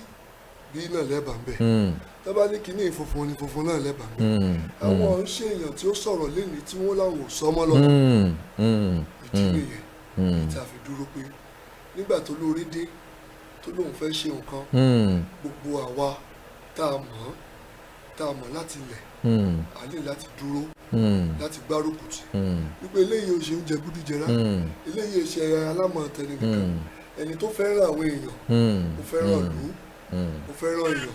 bí náà lẹ́bàá ń bẹ̀. Tó bá ní kíní funfun ni funfun náà lẹ́bàá ń bẹ̀. Àwọn ń ṣe èèyàn tí ó sọ̀rọ̀ lénìí tí wọ́n láwọn ò sọ mọ́ lọ́la. Ìdí nìyẹn tí a fi dúró pé nígbà tó lóore dé, tó lóun fẹ́ ṣe nǹkan, gbogbo àwa tá a mọ̀ láti ilẹ̀, a ní láti dúró, láti gbárùkù tì wípé eléyìí ò ṣe oúnjẹ gúdújẹrá, eléyìí ò ṣe alámọ̀tẹ́ni nìkan, ẹni tó fẹ́ràn àwọn èèyàn, ó fẹ́ràn ìlú, ó fẹ́ràn èèyàn,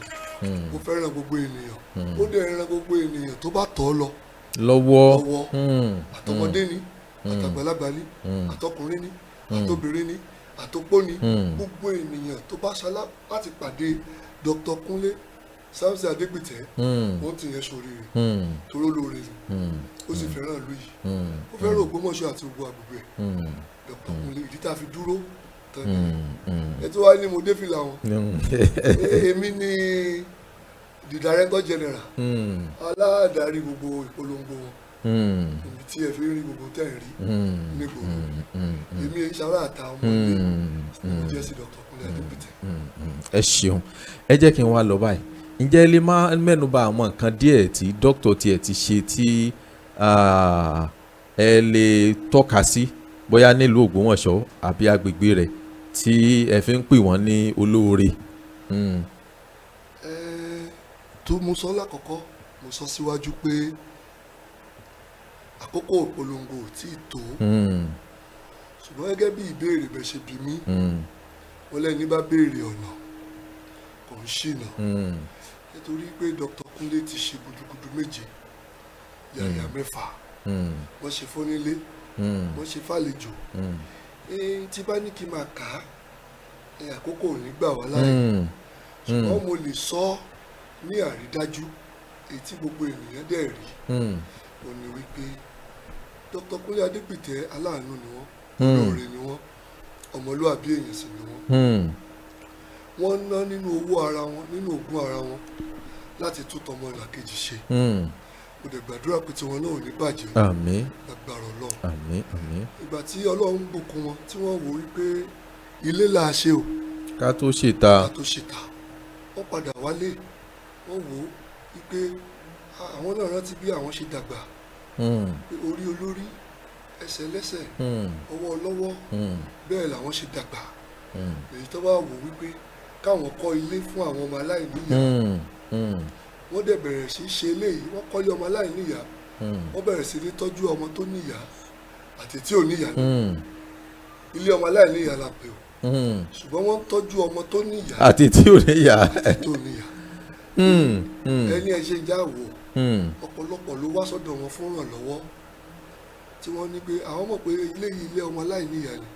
ó fẹ́ràn gbogbo ènìyàn, ó dẹ̀ ran gbogbo ènìyàn tó bá tọ̀ ọ́ lọ lọ́wọ́. Lọ́wọ́. Àtọmọdé ni, àtàgbàlagbà ni, àtọkùnrin ni, àtobìnrin ni, àtopó ni, gbogbo ènìyàn tó bá ṣalá láti pàdé Dr. Kúnlé Samson Adégbìtẹ́, wọ́n ti yẹn ṣoríire, toró lóore ni, ó sì fẹ́ràn ìlú yìí, ó fẹ́ràn Ògbómọ̀ṣọ́ àti gbogbo agbègbè ẹ̀. Dr. Kúnlé, ìdí tá a fi dúró tán ni ẹ tó wá ní mo dé fìlà wọn. Èmi ni the director general, aláàdárí gbogbo ìpolongo wọn, ibi tí ẹ fi ń rí gbogbo tẹ́ ẹ̀ rí nígboro. Èmi ṣàrà àta ọmọ ilé mo jẹ́ sí Dr. Kúnlé Adégbìtẹ́. Ẹ ṣeun. Ẹ jẹ́ kí n wá lọ báyìí. Ǹjẹ́ ẹ lè má mẹ́nu bà àwọn nǹkan díẹ̀ tí dókítà tiẹ̀ ti ṣe tí ẹ lè tọ́ka sí, bóyá nílùú Ògbómọ̀ṣọ́ àbí agbègbè rẹ̀, tí ẹ fi ń pè wọ́n ní olóore? Tó mo sọ lákọ̀ọ́kọ́, mo sọ síwájú pé àkókò ìpolongo ò tí ì tó, ṣùgbọ́n gẹ́gẹ́ bí ìbéèrè bẹ́ẹ̀ ṣe bí mí, wọ́n lẹ́ni bá béèrè ọ̀nà kò ń ṣìnà, nítorí pé Dr. Kúnlé ti ṣe gudugudu méje yàyà mẹ́fà. Wọ́n ṣe fónílé, wọ́n ṣe fàlejò. Tí bá ní kí n máa kà á, àkókò ò ní gbà wá láàyè, ṣùgbọ́n mo lè sọ ọ́ ní àrídájú, èyí tí gbogbo ènìyàn dẹ̀ rí, ó ní wípé Dr. Kúnlé Adégbìtẹ́, aláàánú ni wọ́n, olóore ni wọ́n, ọmọlúàbí èèyàn sì ni wọ́n. Wọ́n ná nínú owó ara wọn, nínú ogún ara wọn, láti tún tọmọ ìlàkejì ṣe. Mo dẹ̀ gbàdúrà pé tiwọn náà ò ní bàjẹ́. Àmín. Lágbára Ọlọ́run. Àmín, àmín. Ìgbà tí Ọlọ́run bùkún wọn, tí wọ́n wò wípé ilé là á ṣe o ká tó ṣètà, ká tó ṣètà, wọ́n padà wálé, wọ́n wò ó wípé àwọn náà rántí bí àwọn ṣe dàgbà, pé orí olórí, ẹsẹ̀ lẹ́sẹ̀, ọwọ́ ọlọ́wọ́, bẹ́ẹ̀ làwọn ṣe dàgbà. Èyí tó bá wò wípé káwọn kọ́ ilé fún àwọn ọmọ aláìníyàá, wọ́n dẹ̀ bẹ̀rẹ̀ sí í ṣe eléyìí. Wọ́n kọ́lé ọmọ aláìníyàá, wọ́n bẹ̀rẹ̀ sí ní tọ́jú ọmọ tó níyàá àti tí ò níyàá ní. Ilé ọmọ aláìníyàá la pè o, ṣùgbọ́n wọ́n ń tọ́jú ọmọ tó níyàá àti tí ò níyàá. Àti tó níyàá. Ẹni ẹ ṣe já wò, ọ̀pọ̀lọpọ̀ ló wá sọ́dọ̀ wọn fún ìrànlọ́wọ́, tí wọ́n ní pé àwọn mọ̀ pé ilé yìí, ilé ọmọ aláìníyàá ni,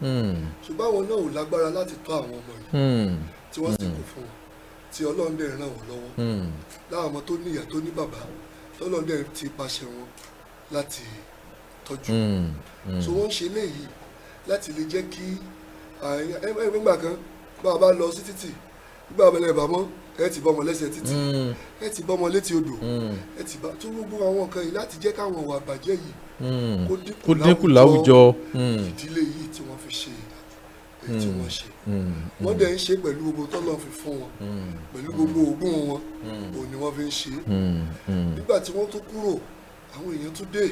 ṣùgbọ́n àwọn náà ò lágbára láti tọ́ àwọn ọmọ yìí, tí wọ́n sì kó fún wọn, tí Ọlọ́run dẹ̀ ràn wọ́n lọ́wọ́, láwọn ọmọ tó níyàá, tó ní bàbá, tọ́lọ́run dẹ̀ ti pàṣẹ wọn láti tọ́jú. So wọ́n ń ṣe eléyìí láti lè jẹ́ kí ẹ nígbà kan bá a bá lọ sí títì, nígbà abẹ́lẹ̀ ìbámọ́, ẹ ti bọ́ ọmọ lẹ́sẹ̀ títì, ẹ ti bọ́ ọmọ létí odò, ẹ ti bá tó gbogbo àwọn nǹkan yìí láti jẹ́ káwọn ìwà àbàjẹ́ yìí kó kó dínkù láwùjọ. Ìdílé yìí tí wọ́n fi ṣe èyí tí wọ́n ṣe, wọ́n dẹ̀ ń ṣe pẹ̀lú gbogbo tọ́lọ́ fi fún wọn, pẹ̀lú gbogbo ogún wọn, òun ni wọ́n fi ń ṣe. Nígbà tí wọ́n tún kúrò, àwọn èèyàn tún dé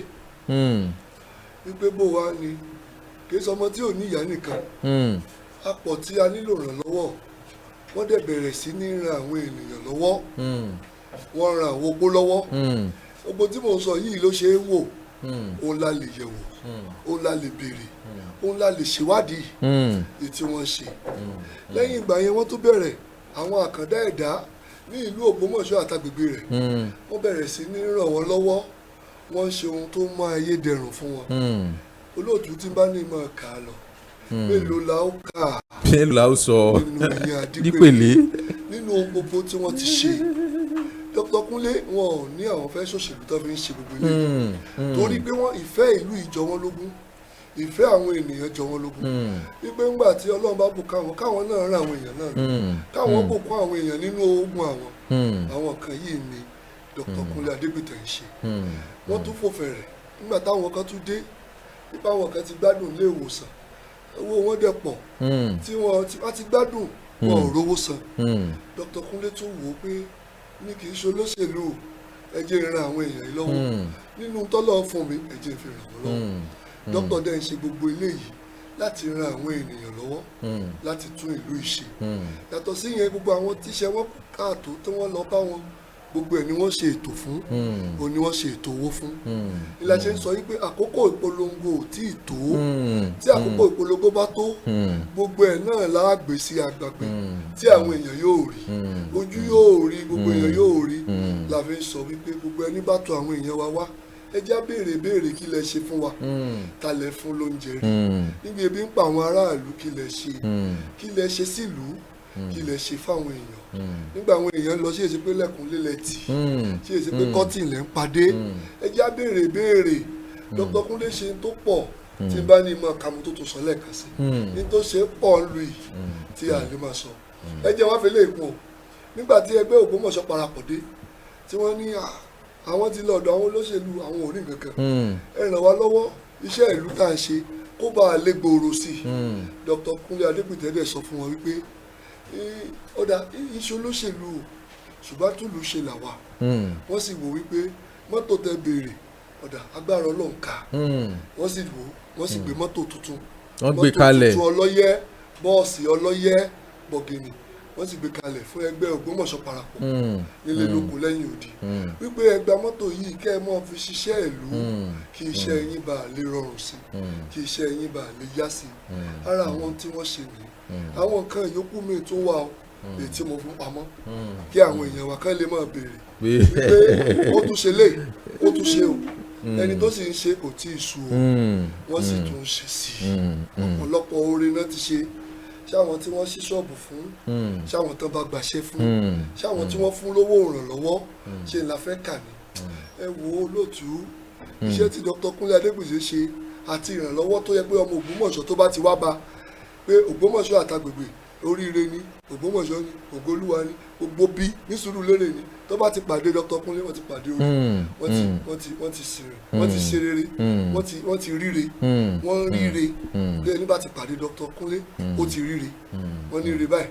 wípé bó wá ni, kì í sọ ọmọ tí ò ní ìyá nìkan, a pọ̀ tí a nílò ìrànlọ́wọ́. Wọ́n dẹ̀ bẹ̀rẹ̀ sí ní ran àwọn ènìyàn lọ́wọ́. Wọ́n ran àwọn opó lọ́wọ́. Gbogbo tí mò ń sọ yìí ló ṣe é wò, òun la lè yẹ̀wò, òun la lè béèrè, òun la lè ṣèwádìí èyí tí wọ́n ṣe. Lẹ́yìn ìgbà yẹn, wọ́n tún bẹ̀rẹ̀ àwọn àkàndá ẹ̀dá ní ìlú Ògbómọ̀ṣọ́ àtàgbègbè rẹ̀. Wọ́n bẹ̀rẹ̀ sí ní ràn wọ́n lọ́wọ́, wọ́n ń ṣe ohun tó mú ayé dẹrùn fún wọn. Olóòtú, tí bá ní ìmọ̀ kà á lọ, mélòó la ó kà á? Mélòó la ó sọ? Nínú ìyẹn Dípèlé. Nínú ohun gbogbo tí wọ́n ti ṣe, Dr. Kúnlé. Kúnlé, wọn ò ní àwọn fẹ́ ṣòṣèlú tó fi ń ṣe gbogbo ilé, torí pé wọ́n ìfẹ́ ìlú ìjọ wọn lógún, ìfẹ́ àwọn ènìyàn jọ wọn lógún, wípé ńgbà tí Ọlọ́run bá bùkún káwọn, káwọn náà ràn àwọn èèyàn náà lọ, káwọn bùkún àwọn èèyàn nínú ogun àwọn. Àwọn kan yìí ni Dr. Kúnlé Adégbìtẹ̀ ń ṣe. Wọ́n tún fò fẹ̀rẹ̀ nígbà táwọn kan tún dé, nípa àwọn kan ti gbádùn ilé ìwòsàn, owó wọn dẹ̀ pọ̀, tí wọ́n ti gbádùn, wọn ò rówó san. Dr. Kúnlé tún wò ó pé ní kì í ṣe olóṣèlú, ẹ jẹ́ n ran àwọn èèyàn yìí lọ́wọ́ nínú tọ́lọ́ fún mi, ẹ jẹ́ n fi ràn wọ́n lọ́wọ́. Dr. dẹ̀ ń ṣe gbogbo eléyìí láti ran àwọn ènìyàn lọ́wọ́, láti tún ìlú ìṣe. Yàtọ̀ sí yẹn, gbogbo àwọn tíṣẹ́ wọn kù káàtó tí wọ́n lọ bá wọn, gbogbo ẹ̀ ni wọ́n ṣe ètò fún, òun ni wọ́n ṣe ètò owó fún. Ìlà ṣe ń sọ yìí pé àkókò ìpolongo ò tí ì tó. Tí àkókò ìpolongo bá tó, gbogbo ẹ̀ náà la gbé sí agbègbè tí àwọn èèyàn yóò rí, ojú yóò rí, gbogbo èèyàn yóò rí. La fi ń sọ wípé gbogbo ẹni bá tọ̀ àwọn èèyàn wa wá, ẹ jẹ́ á béèrè béèrè: kí lẹ ṣe fún wa? Ta lẹ fún lóúnjẹ rí? Níbi ebi ń pa àwọn aráàlú, kí lẹ ṣe? Kí lẹ ṣe sílùú? Kí lẹ ṣe fáwọn èèyàn? Nígbà àwọn èèyàn lọ sí èsì pé lẹ́kùn lélẹ̀ tì sí èsì pé kọ́tìn lẹ́ ń padé, ẹ jẹ́ á béèrè béèrè. Dr. Kúnlé ṣe tó pọ̀ tí bá ní ìmọ̀ kàmú tó tún sọ lẹ́ẹ̀kan sí ní tó ṣe pọ̀ ń lu yìí tí a lè máa sọ. Ẹ jẹ́ wá fi lè kún o. Nígbà tí ẹgbẹ́ Ògbómọ̀ṣọ́ parapọ̀ dé, tí wọ́n ní àwọn ti lọ ọ̀dọ̀ àwọn olóṣèlú, àwọn ò rí nǹkan kan, ẹ ràn wá lọ́wọ́, iṣẹ́ ìlú tá à ń ṣe kó bá a lè gbòòrò sí i, Dr. Kúnlé Adégbìtẹ́ dẹ̀ sọ fún wọn wípé ọ̀dà iṣẹ́ olóṣèlú, ṣùgbọ́n túlù ṣe là wà. Wọ́n sì wò wípé mọ́tò tẹ béèrè, ọ̀dà, agbára Ọlọ́run ká. Wọ́n sì wò, wọ́n sì gbé mọ́tò tuntun, wọ́n gbé kalẹ̀. Mọ́tò tuntun ọlọ́yẹ́, bọ́ọ̀sì ọlọ́yẹ́ bọ̀gìnì, wọ́n sì gbé kalẹ̀ fún ẹgbẹ́ Ògbómọ̀ṣọ́ parapọ̀ nílé lóko lẹ́yìn odi, wípé ẹ gba mọ́tò yìí, kẹ́ ẹ máa fi ṣiṣẹ́ ìlú, kí iṣẹ́ yín bá lè rọrùn sí, kí iṣẹ́ yín bá lè yá sí. Ara àwọn tí wọ́n ṣe nìyí. Àwọn nǹkan ìyókù míì tún wà o, èyí tí mo fún pamọ́ kí àwọn èèyàn wa kán lè máa béèrè wípé ó tún ṣe lé, ó tún ṣe o. Ẹni tó sì ń ṣe kò tí ì sú o, wọ́n sì tún ṣe sí i. Ọ̀pọ̀lọpọ̀ oore náà ti ṣe. Ṣáwọn tí wọ́n ṣí ṣọ́ọ̀bù fún, ṣáwọn tán bá gbàṣẹ́ fún, ṣáwọn tí wọ́n fún lówó ìrànlọ́wọ́, ṣe la fẹ́ kà ní? Ẹ wo olóòtú, iṣẹ́ tí Dr. Kúnlé Adégbìtẹ́ ṣe àti ìrànlọ́wọ́ tó yẹ pé ọmọ Ògbómọ̀ṣọ́ tó bá ti wá bá pé Ògbómọ̀ṣọ́ àtàgbègbè oríire ni, Ògbómọ̀ṣọ́ ni, Ògolúwa ni, gbogbo bí ní Sùúrùlérè ni, tó bá ti pàdé Dr. Kúnlé, wọ́n ti pàdé orí, wọ́n ti ṣeré, wọ́n ti ṣe rere, wọ́n ti ríre, wọ́n ríre. Bí ẹni bá ti pàdé Dr. Kúnlé, ó ti ríre, wọ́n ní ire báyìí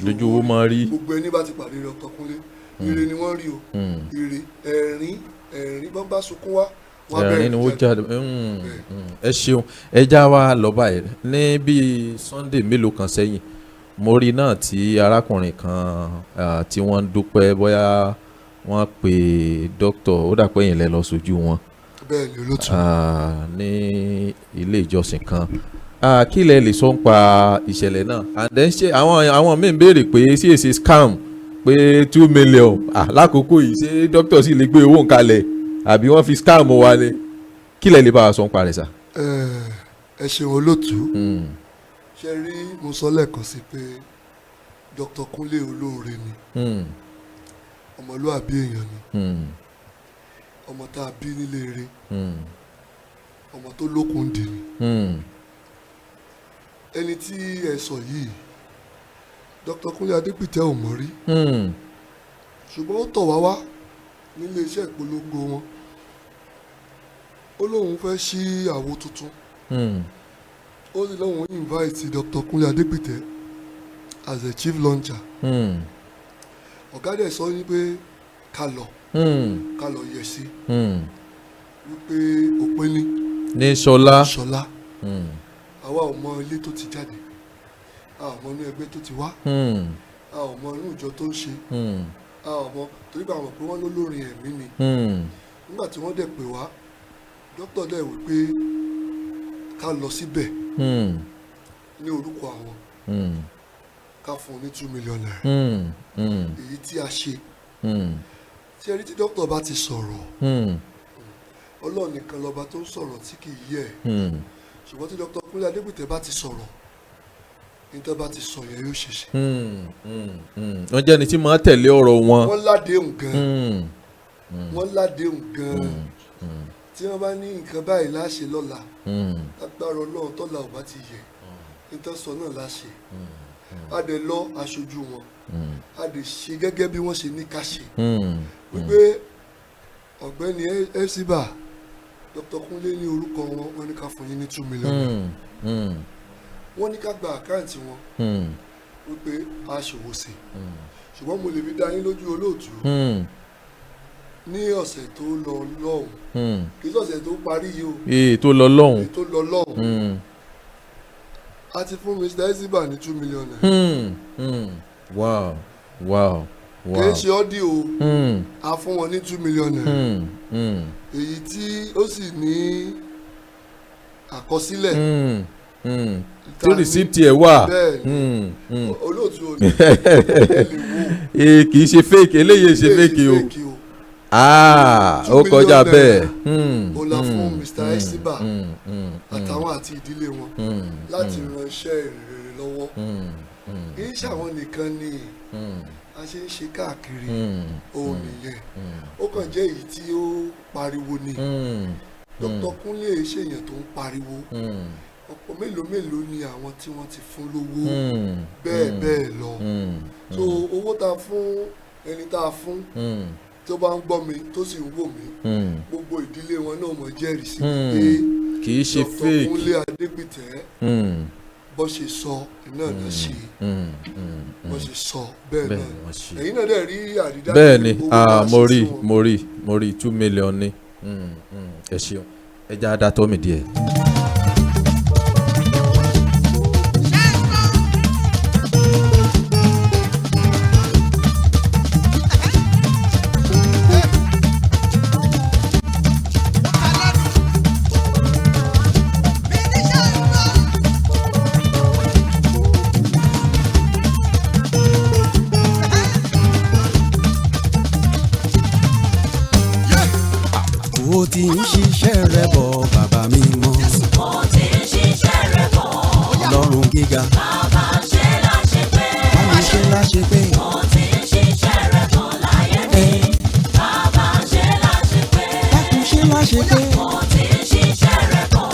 lójú owó máa rí. Gbogbo ẹni bá ti pàdé Dr. Kúnlé, ire ni wọ́n rí o, ire, ẹ̀rín, ẹ̀rín, bọ́n bá sunkún wá, wọ́n á ẹ̀rín ni wọ́n bẹ̀rẹ̀. Jáde. Ẹ ṣeun. Ẹ já wa lọ báyìí. Ní bíi Sunday mélòó kan sẹ́yìn, mo rí náà tí arákùnrin kan tí wọ́n ń dúpẹ́, bóyá wọ́n pe dókítà, ó dà pé ẹ̀yin lẹ lọ sójú wọn. Bẹ́ẹ̀ ni, olótú. Ní ilé ìjọsìn kan. Kí lẹ lè sọ nípa ìṣẹ̀lẹ̀ náà? And then ṣé àwọn míì ń béèrè pé sí èsì scam pé 2 million lákòókò yìí, ṣé dókítà sì lè gbé owó nkalẹ̀ àbí wọ́n fi scam wa ni? Kí lẹ lè bá wa sọ nípa rẹ̀ sà? Ẹ ṣeun, olótú. Ṣe rí, mo sọ lẹ́ẹ̀kan sí pé Dr. Kúnlé olóore ni, ọmọlúàbí èèyàn ni, ọmọ tá a bí nílé ire, ọmọ tó lókun dì ní. Ẹni tí ẹ sọ yìí, Dr. Kúnlé Adégbìtẹ́ ò mọ̀ rí, ṣùgbọ́n ó tọ̀ wá wá nílé iṣẹ́ ìpolongo wọn, ó lóun fẹ́ ṣí àwo tuntun, ó sì lóun invite Dr. Kúnlé Adégbìtẹ́ as a chief launcher. Ọ̀gá dẹ̀ sọ ní pé ká lọ, ká lọ yẹ̀ sí, wípé òpin ní ní Ṣọlá. Ṣọlá. Àwa ò mọ ilé tó ti jáde, a ò mọ inú ẹgbẹ́ tó ti wá, a ò mọ inú ìjọ tó ń ṣe, a ò mọ, torí pé àwọn pé wọ́n lólórin ẹ̀mí ni. Nígbà tí wọ́n dẹ̀ pè wá, dókítà dẹ̀ wí pé ká lọ síbẹ̀ ní orúkọ àwọn, ká fún un ní ₦2 million, èyí tí a ṣe. Tí ẹ rí, tí dókítà bá ti sọ̀rọ̀, Ọlọ́run nìkan lọ́ba tó ń sọ̀rọ̀ tí kì í yẹ̀. Ṣùgbọ́n tí Dr. Kúnlé Adégbìtẹ́ bá ti sọ̀rọ̀, nítorí bá ti sọ yẹn, yóò ṣe ṣe. Wọ́n jẹ́ ẹni tí máa tẹ̀lé ọ̀rọ̀ wọn. Wọ́n ládéhùn gan. Wọ́n ládéhùn gan-an. Tí wọ́n bá ní nǹkan báyìí láṣẹ lọ́la, lágbára Ọlọ́run, tọ́la ò bá ti yẹ, nítorí sọ náà láṣẹ. A dẹ̀ lọ aṣojú wọn, a dẹ̀ ṣe gẹ́gẹ́ bí wọ́n ṣe ní ká ṣe, wípé ọ̀gbẹ́ni Efcba, Dr. Kunle ní orúkọ wọn, wọ́n ní ká fún yín ní 2 million. Wọ́n ní ká gba account wọn, wípé a ṣòwò sí. Ṣùgbọ́n mo lè fi dá yín lójú, olóòtú, ní ọ̀sẹ̀ tó lọ lọ́hùn, kì í ṣọ̀sẹ̀ tó parí yìí o. Ee, tó lọ lọ́hùn. Èyí tó lọ lọ́hùn, a ti fún Mr. Eziba ní ₦2 million. Wow. Kì í ṣe ọ́dí o. A fún wọn ní ₦2 million, èyí tí ó sì ní àkọsílẹ̀. Tí receipt ẹ̀ wà. Bẹ́ẹ̀ ni, olóòtú, ò ní Ee, kì í ṣe fake, eléyìí ṣe fake o. Ah, ó kọjá bẹ́ẹ̀. Ó la fún Mr. Esiba àtàwọn àti ìdílé wọn láti ran iṣẹ́ ìrere lọ́wọ́. Kì í ṣàwọn nìkan ni a ṣe ń ṣe káàkiri òun nìyẹn, ó kàn jẹ́ èyí tí ó pariwo ni. Dr. Kunle ṣèyàn tó ń pariwo. Ọ̀pọ̀ mélòó mélòó ni àwọn tí wọ́n ti fún lówó bẹ́ẹ̀ bẹ́ẹ̀ lọ. So owó tá a fún ẹni tá a fún, tó bá ń gbọ́ mi, tó sì ń wò mí, gbogbo ìdílé wọn náà mọ̀ jẹ́rìí sí pé kì í ṣe Dr. fake. Kunle Adégbìtẹ́, bó ṣe sọ náà náà ṣe, bó ṣe sọ bẹ́ẹ̀ Bẹ́ẹ̀ náà ni wọ́n ṣe. Ẹ̀yin náà dẹ̀ rí àrídájú Bẹ́ẹ̀ ni. owó tá a Ah, mo ṣe rí sí wọn. Mo rí, mo rí, 2 million ni. Ẹ ṣeun, ẹ já dá tọ́ mi díẹ̀. Ó ti ń ṣiṣẹ́ rẹ̀ bọ̀, bàbá mi mọ́. Mo ti ń ṣiṣẹ́ rẹ̀ bọ̀. Ọlọ́run gíga. Bàbá ṣe láṣẹ pé. Bá mi ṣe láṣẹ pé. Mo ti ń ṣiṣẹ́ rẹ̀ bọ̀ láyé mi. Bàbá ṣe láṣẹ pé. Dákun ṣe láṣẹ pé. Mo ti ń ṣiṣẹ́ rẹ̀ bọ̀.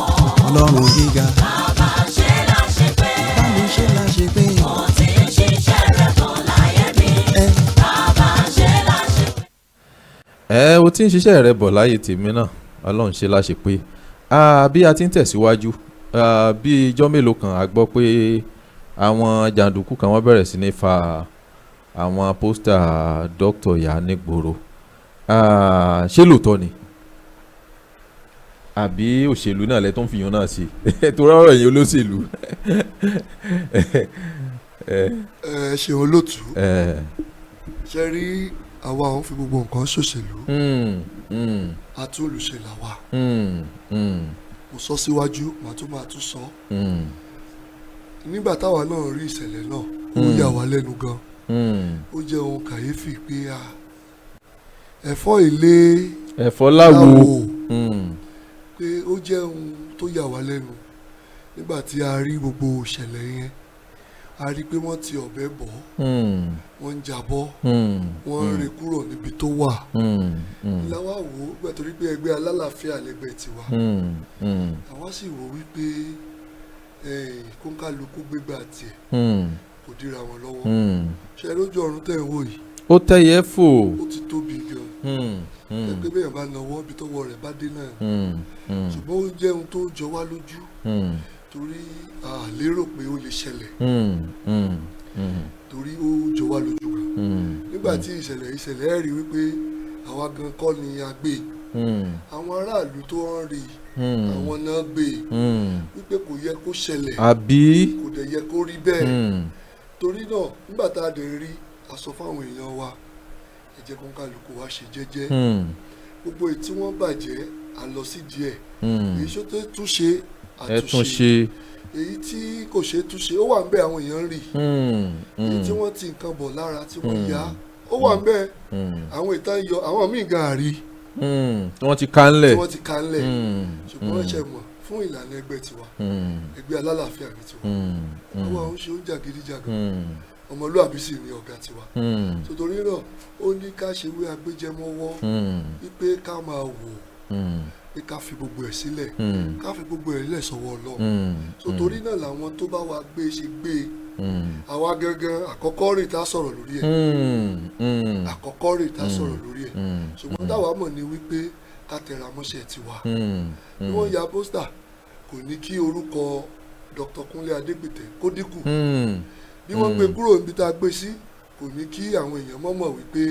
Ọlọ́run gíga. Bàbá ṣe láṣẹ pé. Bá mi ṣe láṣẹ pé. Mo ti ń ṣiṣẹ́ rẹ̀ bọ̀ láyé mi. Bàbá ṣe láṣẹ pé. Ẹ o ti ń ṣiṣẹ́ rẹ bọ̀ láyé tèmi náà, Ọlọ́run ṣe láṣẹ pé. Ah, bí a ti ń tẹ̀síwájú, ah, bí ijọ́ mélòó kan, a gbọ́ pé àwọn jàǹdùkú kan, wọ́n bẹ̀rẹ̀ sí ní fa àwọn poster dókítà yà nígboro. Ah, ṣé lóòótọ́ ni àbí òṣèlú náà lẹ tó ń fi yàn náà sí torí ọ̀rọ̀ yẹn olóṣèlú? Ẹ ṣeun, olóòtú. Ẹ. Ṣe rí, àwa òun fi gbogbo nǹkan ṣòṣèlú. Atúnlùṣe làwa. Mo sọ síwájú, màá tún máa tún sọ. Nígbà táwa náà rí ìṣẹ̀lẹ̀ náà, ó yà wá lẹ́nu gan. Ó jẹ́ ohun kàyéfì pé a ẹ̀fọ́ ilé Ẹ̀fọ́ láwo. Pé ó jẹ́ ohun tó yà wá lẹ́nu nígbà tí a rí gbogbo ìṣẹ̀lẹ̀ yẹn. A rí i pé wọ́n ti ọ̀bẹ bọ̀ ọ́, wọ́n ń jábọ́, wọ́n ń ré kúrò níbi tó wà. Làwa wò ó gbà, torí pé ẹgbẹ́ alálàáfíà lẹ́gbẹ́ tiwa. Àwa sì wò wípé kóńkálukú gbégbá tiẹ̀, kò dira wọn lọ́wọ́. Ṣe lójú ọ̀run tẹ̀ ń wò yìí, Ó tẹ́yẹ fò. ó ti tóbi gan. Ẹgbẹ́ bẹ́ẹ̀ bá nawọ́, ibi tọ́wọ́ rẹ̀ bá dé náà. Ṣùgbọ́n ó jẹ́ ohun tó jọ wá lójú, torí a lérò pé ó lè ṣẹlẹ̀, torí ó jọ wá lójú gan. Nígbà tí ìṣẹ̀lẹ̀ ìṣẹ̀lẹ̀, ẹ̀ rí wípé àwa gan kọ́ ni a gbé. Àwọn aráàlú tó ń rí, àwọn náà gbé, wípé kò yẹ kó ṣẹlẹ̀. Àbí? Kò dẹ̀ yẹ kó rí bẹ́ẹ̀. Torí náà, nígbà tá a dẹ̀ rí, a sọ fáwọn èèyàn wa, ẹ jẹ́ kó ń kálukú wa ṣe jẹ́jẹ́. Gbogbo èyí tí wọ́n bàjẹ́, a lọ sí díẹ̀. Èyí tó tó túnṣe, Ẹ tún ṣe. Èyí tí kò ṣe é túnṣe, ó wà ń bẹ, àwọn èèyàn ń rí. Èyí tí wọ́n ti nǹkan bọ̀ lára tí wọ́n yá, ó wà ń bẹ. Àwọn ìtàn yọ, àwọn míì gan àrí. Tí wọ́n ti ká ńlẹ̀. Tí wọ́n ti ká ńlẹ̀. Ṣùgbọ́n ṣe mọ̀ Fún ìlànà ẹgbẹ́ tiwa, ẹgbẹ́ alálàáfíà ní tiwa. Àwọn àwọn ṣe oúnjẹ gidijagan, ọmọlúàbí sì ni ọ̀gá tiwa. So torí náà, ó ní ká ṣe wé agbéjẹmọ́wọ́, wípé ká máa wò, pé ká fi gbogbo ẹ̀ sílẹ̀, ká fi gbogbo ẹ̀ lẹ̀ sọ́wọ́ Ọlọ́run. So torí náà, làwọn tó bá wa gbé ṣe gbé e, àwa gangan àkọ́kọ́ rè tá a sọ̀rọ̀ lórí ẹ̀, àkọ́kọ́ rè tá a sọ̀rọ̀ lórí ẹ̀. Ṣùgbọ́n táwa mọ̀ ní wípé ká tẹra mọ́ṣẹ́ tiwa. Bí wọ́n ya poster, kò ní kí orúkọ Dr. Kúnlé Adégbìtẹ́ kó dínkù. Bí wọ́n gbé kúrò níbi tá a gbé sí, kò ní kí àwọn èèyàn mọ̀mọ̀ wípé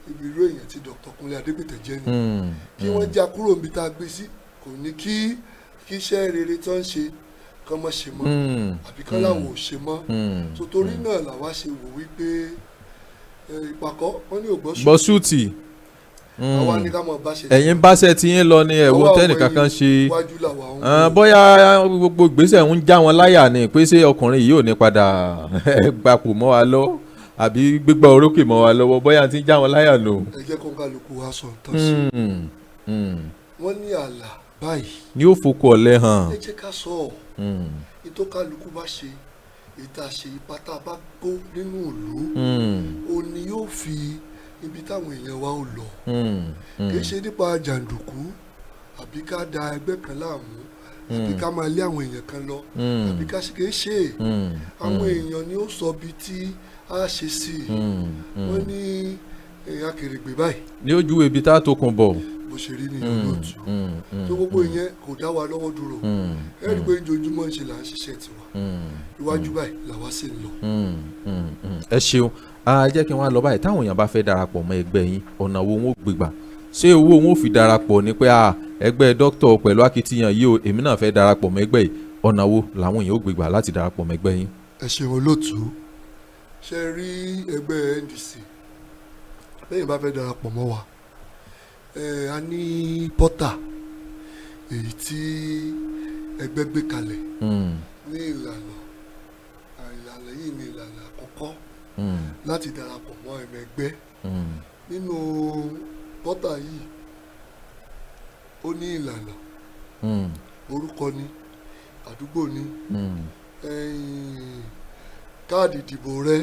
ibi irú èèyàn tí Dr. Kúnlé Adégbìtẹ́ jẹ́ ni. Kí wọ́n já kúrò níbi tá a gbé sí, kò ní kí iṣẹ́ rere tó ń ṣe kán mọ́ ṣe mọ́, àbí kán láwọn ò ṣe mọ́. So torí náà làwa ṣe wò wípé ìpàkọ́ wọn ní ògbọ́. Gbọ́ súùtì. Àwa ní ká mọ̀ bá ṣe. Ẹ̀yin bá ṣe ti yín lọ ní ẹ̀wọ̀n tẹ́nìkan kan ṣe. Iwájú làwa ń Bóyá gbogbo ìgbésẹ̀ ń já wọn láyà ni pé ṣé ọkùnrin yìí ò ní padà gbapò mọ́ wa lọ, àbí gbégbá orókè mọ́ wa lọ́wọ́, bóyá ti ń já wọn láyà nù. Ẹ jẹ́ kó kálukú wa sọ nǹkan sí. Wọ́n ní àlà báyìí ní ó fokò ọ̀lẹ́ hàn. Ẹ jẹ́ ká sọ ọ́, ètò kálukú bá ṣe, ìta ṣe, ipa tá a bá kó nínú ìlú, ó ní yóò fi ibi táwọn èèyàn wa ó lọ. Kì í ṣe nípa jàǹdùkú, àbí ká da ẹgbẹ́ kan láàmú, àbí ká máa lé àwọn èèyàn kan lọ, àbí ká ṣe. Kì í ṣe àwọn èèyàn ni ó sọ ibi tí a ṣe sí i. Wọ́n ní èèyàn akèrègbè báyìí ní ojú ibi tá a tó kun bọ̀. Bó ṣe rí ní olóòtú tó gbogbo ìyẹn kò dá wa lọ́wọ́ dúró. Ẹ rí i pé ojoojúmọ́ ń ṣe là ń ṣiṣẹ́ tiwa, iwájú báyìí làwa sì ń lọ. Ẹ ṣeun. A jẹ́ kí wọ́n á lọ báyìí. Táwọn èèyàn bá fẹ́ darapọ̀ mọ́ ẹgbẹ́ yín, ọ̀nà wo wọn ó gbégbà? Ṣé owó wọn ò fi darapọ̀ ni pé ẹgbẹ́ dókítà pẹ̀lú akitiyan yìí o, èmi náà fẹ́ darapọ̀ mọ́ ẹgbẹ́ yìí, ọ̀nà wo làwọn èèyàn ó gbégbà láti darapọ̀ mọ́ ẹgbẹ́ yín? Ẹ ṣeun, olóòtú. Ṣe rí ẹgbẹ́ NDC, lẹ́yìn bá fẹ́ darapọ̀ mọ́ wa, a ní portal èyí tí ẹgbẹ́ gbé kalẹ̀ ní ìlànà. Ìlànà yìí ní ìlànà àkọ́kọ́ láti darapọ̀ mọ́ ẹ̀mọ ẹgbẹ́. Nínú portal yìí, ó ní ìlànà, orúkọ ni, àdúgbò ni, káàdì ìdìbò rẹ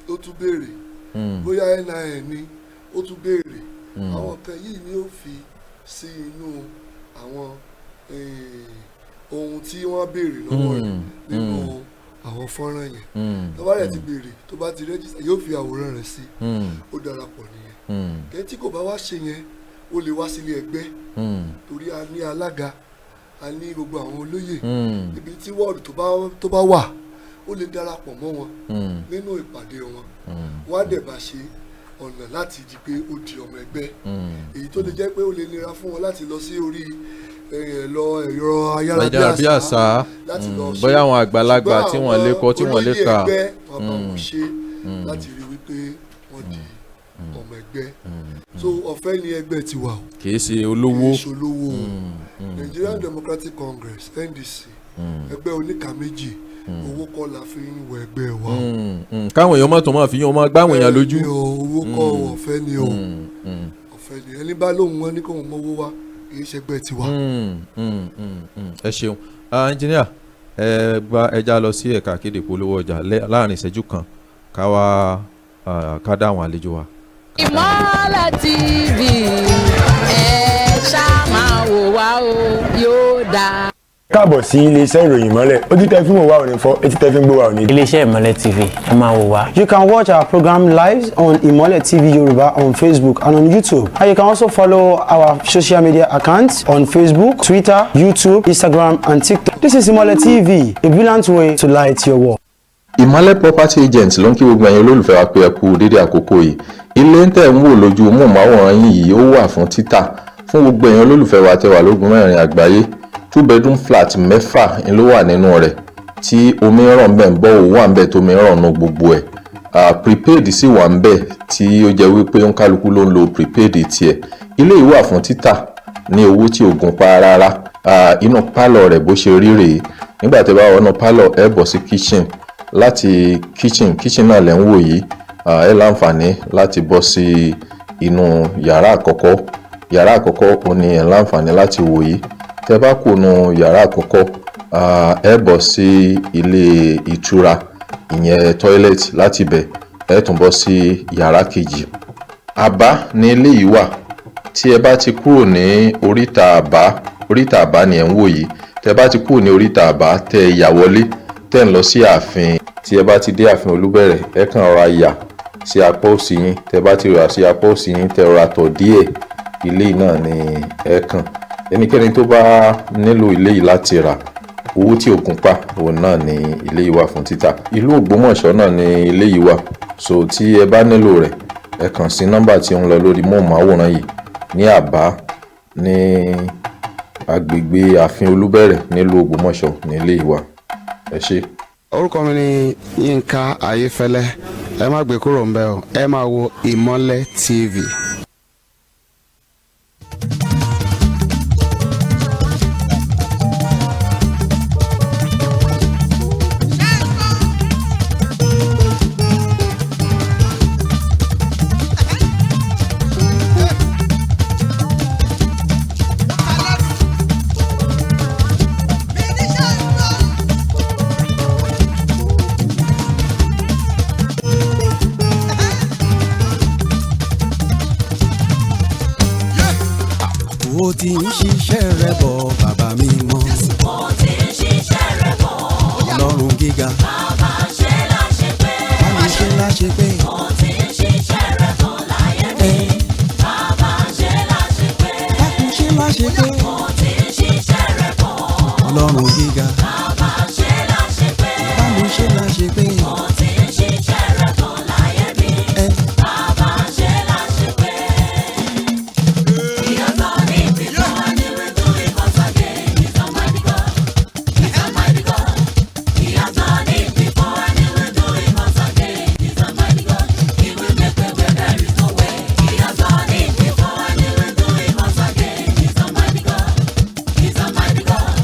ó tún béèrè, bóyá NIN ni ó tún béèrè. Àwọn kan yìí ni ó fi sí inú àwọn ohun tí wọ́n béèrè lọ́wọ́ rẹ̀ nínú àwọn fọ́nrán yẹn. Tó bá rẹ̀ ti béèrè, tó bá ti register, yóò fi àwòrán rẹ̀ sí, ó darapọ̀ nìyẹn. Kẹ́ tí kò bá wá ṣe yẹn, ó lè wá sílé ẹgbẹ́, torí a ní alága, a ní gbogbo àwọn olóyè. Ibi tí wọ́ọ̀dù tó bá wà, ó lè darapọ̀ mọ́ wọn nínú ìpàdé wọn. Wọ́n á dẹ̀ bá ṣe ọ̀nà láti di pé ó di ọmọ ẹgbẹ́. Èyí tó lè jẹ́ pé ó lè nira fún wọn láti lọ sí orí ẹ̀rọ ayárabíàṣá láti lọ ṣe. Bóyá àwọn àgbàlagbà tí wọ́n lè kọ, tí wọ́n lè kà. Ṣùgbọ́n àwọn olóyè ẹgbẹ́ wọn bá wọn ṣe láti rí wípé wọ́n di ọmọ ẹgbẹ́. So ọ̀fẹ́ ni ẹgbẹ́ tiwa o. Kì í ṣe olówó. Kì í ṣe olówó o. Nigerian Democratic Congress, NDC, ẹgbẹ́ oníkà méjì, owó kọ́ la fi ń wọ ẹgbẹ́ wa o. Káwọn èèyàn mọ̀tò máa fi yín ọmọ gbáwọn èèyàn lójú. Bẹ́ẹ̀ ni o, owó kọ́, ọ̀fẹ́ ni o, ọ̀fẹ́ ni. Ẹni bá lóhùn wọn ní kóhun mọ́wó wá, kì í ṣẹgbẹ́ tiwa. Ẹ ṣeun, ẹnjìníà. Ẹ gba ẹja lọ sí ẹ̀ka kéde polówó ọjà láàrin ìṣẹ́jú kan, ká wá ká dá àwọn àlejò wa. Ìmọ́lẹ̀ TV, ẹ ṣáà máa wò wá o, yóò dáa. Káàbọ̀ sí iléeṣẹ́ ìròyìn Ìmọ́lẹ̀. Ojú tẹ fi ń wò wá ò ní fọ́, etí tẹ fi ń gbọ́ wá ò ní. Iléeṣẹ́ Ìmọ́lẹ̀ TV, ẹ máa wò wá. You can watch our program live on Imole TV Yoruba on Facebook and on YouTube. And you can also follow our social media accounts on Facebook, Twitter, YouTube, Instagram, and TikTok. This is Imole TV, a brilliant way to light your world. Ìmọ́lẹ̀ Property Agent ló ń kí gbogbo ẹ̀yin olólùfẹ́ wa pé ẹ kú dédé àkókò yìí. Ilé ń tẹ̀ ń wò lójú móhùnmáwòrán yín yìí, ó wà fún títà fún gbogbo ẹ̀yin olólùfẹ́ wa tẹ́ wà lógun mẹ́rin àgbáyé. Two bedroom flat mẹ́fà ń ló wà nínú rẹ̀, tí omi ràn bẹ́ẹ̀ ń bọ́ òun wà ń bẹ́ẹ̀ tómi ràn nù gbogbo ẹ̀. Prepaid sì wà ń bẹ̀, tí ó jẹ́ wípé ń kálukú ló ń lo prepaid tiẹ̀. Ilé yìí wà fún títà ní owó tí ò gùn pa rárá. Inú pálọ̀ rẹ̀ bó ṣe rí rèé. Nígbà tí ẹ bá wọnú pálọ̀, ẹ bọ̀ sí kitchen. Láti kitchen, kitchen náà lẹ̀ ń wò yìí, ẹ láǹfààní láti bọ́ sí inú yàrá àkọ́kọ́. Yàrá àkọ́kọ́ ò ní ẹ láǹfààní láti wò yìí. Tẹ́ bá kúrò nínú yàrá àkọ́kọ́, ẹ bọ́ sí ilé ìtura, ìyẹn toilet. Láti ibẹ̀, ẹ tún bọ́ sí yàrá kejì. Àbá ní ilé yìí wà. Tí ẹ bá ti kúrò ní oríta Àbá, oríta Àbá ni ẹ̀ ń wò yìí. Tẹ́ bá ti kúrò ní oríta Àbá, tẹ́ ẹ yà wọlé, tẹ́ ń lọ sí ààfin. Tí ẹ bá ti dé ààfin Olúbẹ̀rẹ̀, ẹ kàn rọra yà sí apá òsì yín. Tẹ́ bá ti rà sí apá òsì yín, tẹ́ rọra tọ̀ díẹ̀, ilé náà ni ẹ kàn. Ẹnikẹ́ni tó bá nílò ilé yìí láti rà, owó tí ògùn pa òun náà ni ilé yìí wà fún títà. Ìlú Ògbómọ̀ṣọ́ náà ni ilé yìí wà. So tí ẹ bá nílò rẹ̀, ẹ kàn sí nọ́mbà tí ó ń lọ lórí móhùnmáwòrán yìí ní Àbá, ní agbègbè ààfin Olúbẹ̀rẹ̀ nílùú Ògbómọ̀ṣọ́ ní ilé yìí wà. Ẹ ṣé. Orúkọ mi ni Yínká Ayéfẹ́lẹ́. Ẹ má gbé kúrò ńbẹ̀ o, ẹ máa wo Ìmọ́lẹ̀ TV. Ó ti ń ṣiṣẹ́ rẹ̀ bọ̀, bàbá mi mọ́. Mo ti ń ṣiṣẹ́ rẹ̀ bọ̀. Ọlọ́run gíga. Bàbá ṣe láṣẹ pé. Bá mi ṣe láṣẹ pé. Mo ti ń ṣiṣẹ́ rẹ̀ bọ̀ láyé mi. Bàbá ṣe láṣẹ pé. Dákun ṣe láṣẹ pé. Mo ti ń ṣiṣẹ́ rẹ̀ bọ̀. Ọlọ́run gíga. Bàbá ṣe láṣẹ pé. Bá mi ṣe láṣẹ pé. Mo ti ń ṣiṣẹ́ rẹ̀ bọ̀ láyé mi. Bàbá ṣe láṣẹ pé. He has done it before and he will do it once again. He's a mighty God. He's a mighty God. He has done it before and he will do it once again. He's a mighty God. He will make way where there is no way. He has done it before and he will do it once again. He's a mighty God. He's a mighty God.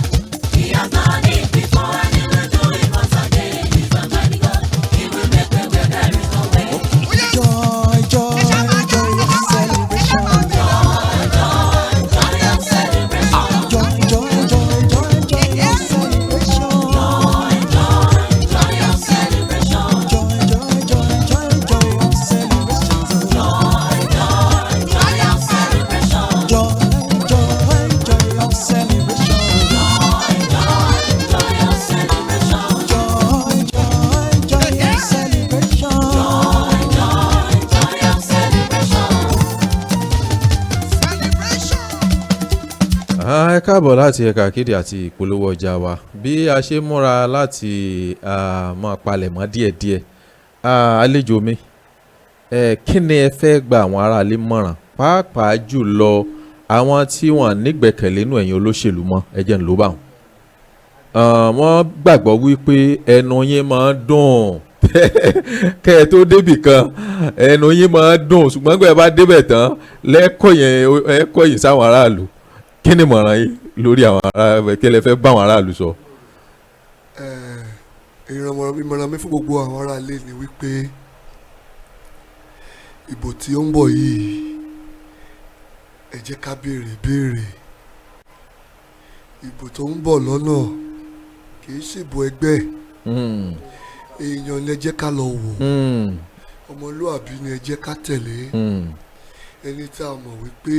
He has done it before and he will do it once again. He's a mighty God. He will make way where there is no way. Joy, joy, joy of celebration. Joy of celebration. Joy, joy, joy, joy, joy of celebration. Joy, joy, joy of celebration. Joy, joy, joy, joy, joy of celebration. Joy, joy, joy of celebration. Joy, joy, joy of celebration. Joy, joy, joy of celebration. Joy, joy, joy of celebration. Joy, joy, joy of celebration. Ẹ káàbọ̀ láti ẹ̀ka ìkéde àti ìpolówó ọjà wa. Bí a ṣe múra láti máa palẹ̀mọ́ díẹ̀díẹ̀, àlejò mi, kí ni ẹ fẹ́ gba àwọn aráalé mọ̀ràn, pàápàá jùlọ àwọn tí wọ́n nígbẹ̀kẹ̀lé nínú ẹ̀yin olóṣèlú mọ́? Ẹ jẹ́ n ló bá wọn. Wọ́n gbàgbọ́ wípé ẹnu yín máa ń dùn kẹ́ ẹ tó débì kan, ẹnu yín máa ń dùn, ṣùgbọ́n gbé ẹ bá débẹ̀ tán lẹ́kọ̀ọ́ yẹn, ẹ kọ̀yìn sáwọn aráàlú. Kí ni ìmọ̀ràn yín lórí àwọn ará? Kí lẹ fẹ́ bá àwọn aráàlú sọ? Ìmọ̀ràn mi fún gbogbo àwọn ará ilé ni wípé ìbò tí ó ń bọ̀ yìí, ẹ jẹ́ ká béèrè béèrè. Ìbò tó ń bọ̀ lọ́nà kì í ṣèbò ẹgbẹ́. Èèyàn ni ẹ jẹ́ ká lọ wò, ọmọlúàbí ni ẹ jẹ́ ká tẹ̀lé, ẹni tá a mọ̀ wípé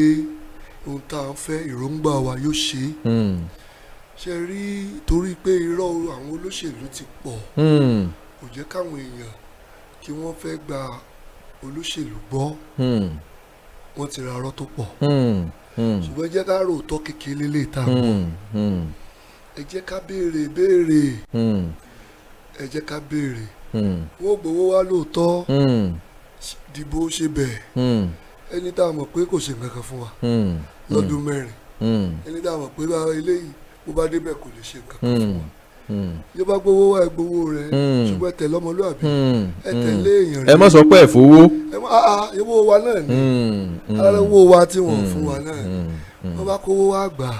ohun tá a ń fẹ́, èròǹgbà wa, yóò ṣe é. Ṣe rí, torí pé irọ́ àwọn olóṣèlú ti pọ̀, kò jẹ́ káwọn èèyàn kí wọ́n fẹ́ gba olóṣèlú gbọ́. Wọ́n ti ra arọ́ tó pọ̀, ṣùgbọ́n ẹ jẹ́ ká rò tọ́ kékeré lè ta gbọ́. Ẹ jẹ́ ká béèrè béèrè, ẹ jẹ́ ká béèrè. Wọ́n gbowó wá lóòótọ́, dìbò ṣe bẹ́ẹ̀, ẹni tá a mọ̀ pé kò ṣe nǹkan kan fún wa lọ́dún 4, ẹni tá a mọ̀ pé eléyìí bó bá débẹ̀ kò lè ṣe nǹkan kan fún wa, yóò bá gbowó wá, ẹ gbowó rẹ, ṣùgbọ́n ẹ tẹ̀lé ọmọlúàbí, ẹ tẹ̀lé èèyàn. Ẹ má sọ pé ẹ fowó. Ẹ má owó wa náà ni, ara owó wa tí wọ́n fún wa náà ni wọ́n bá kówó wá gbà.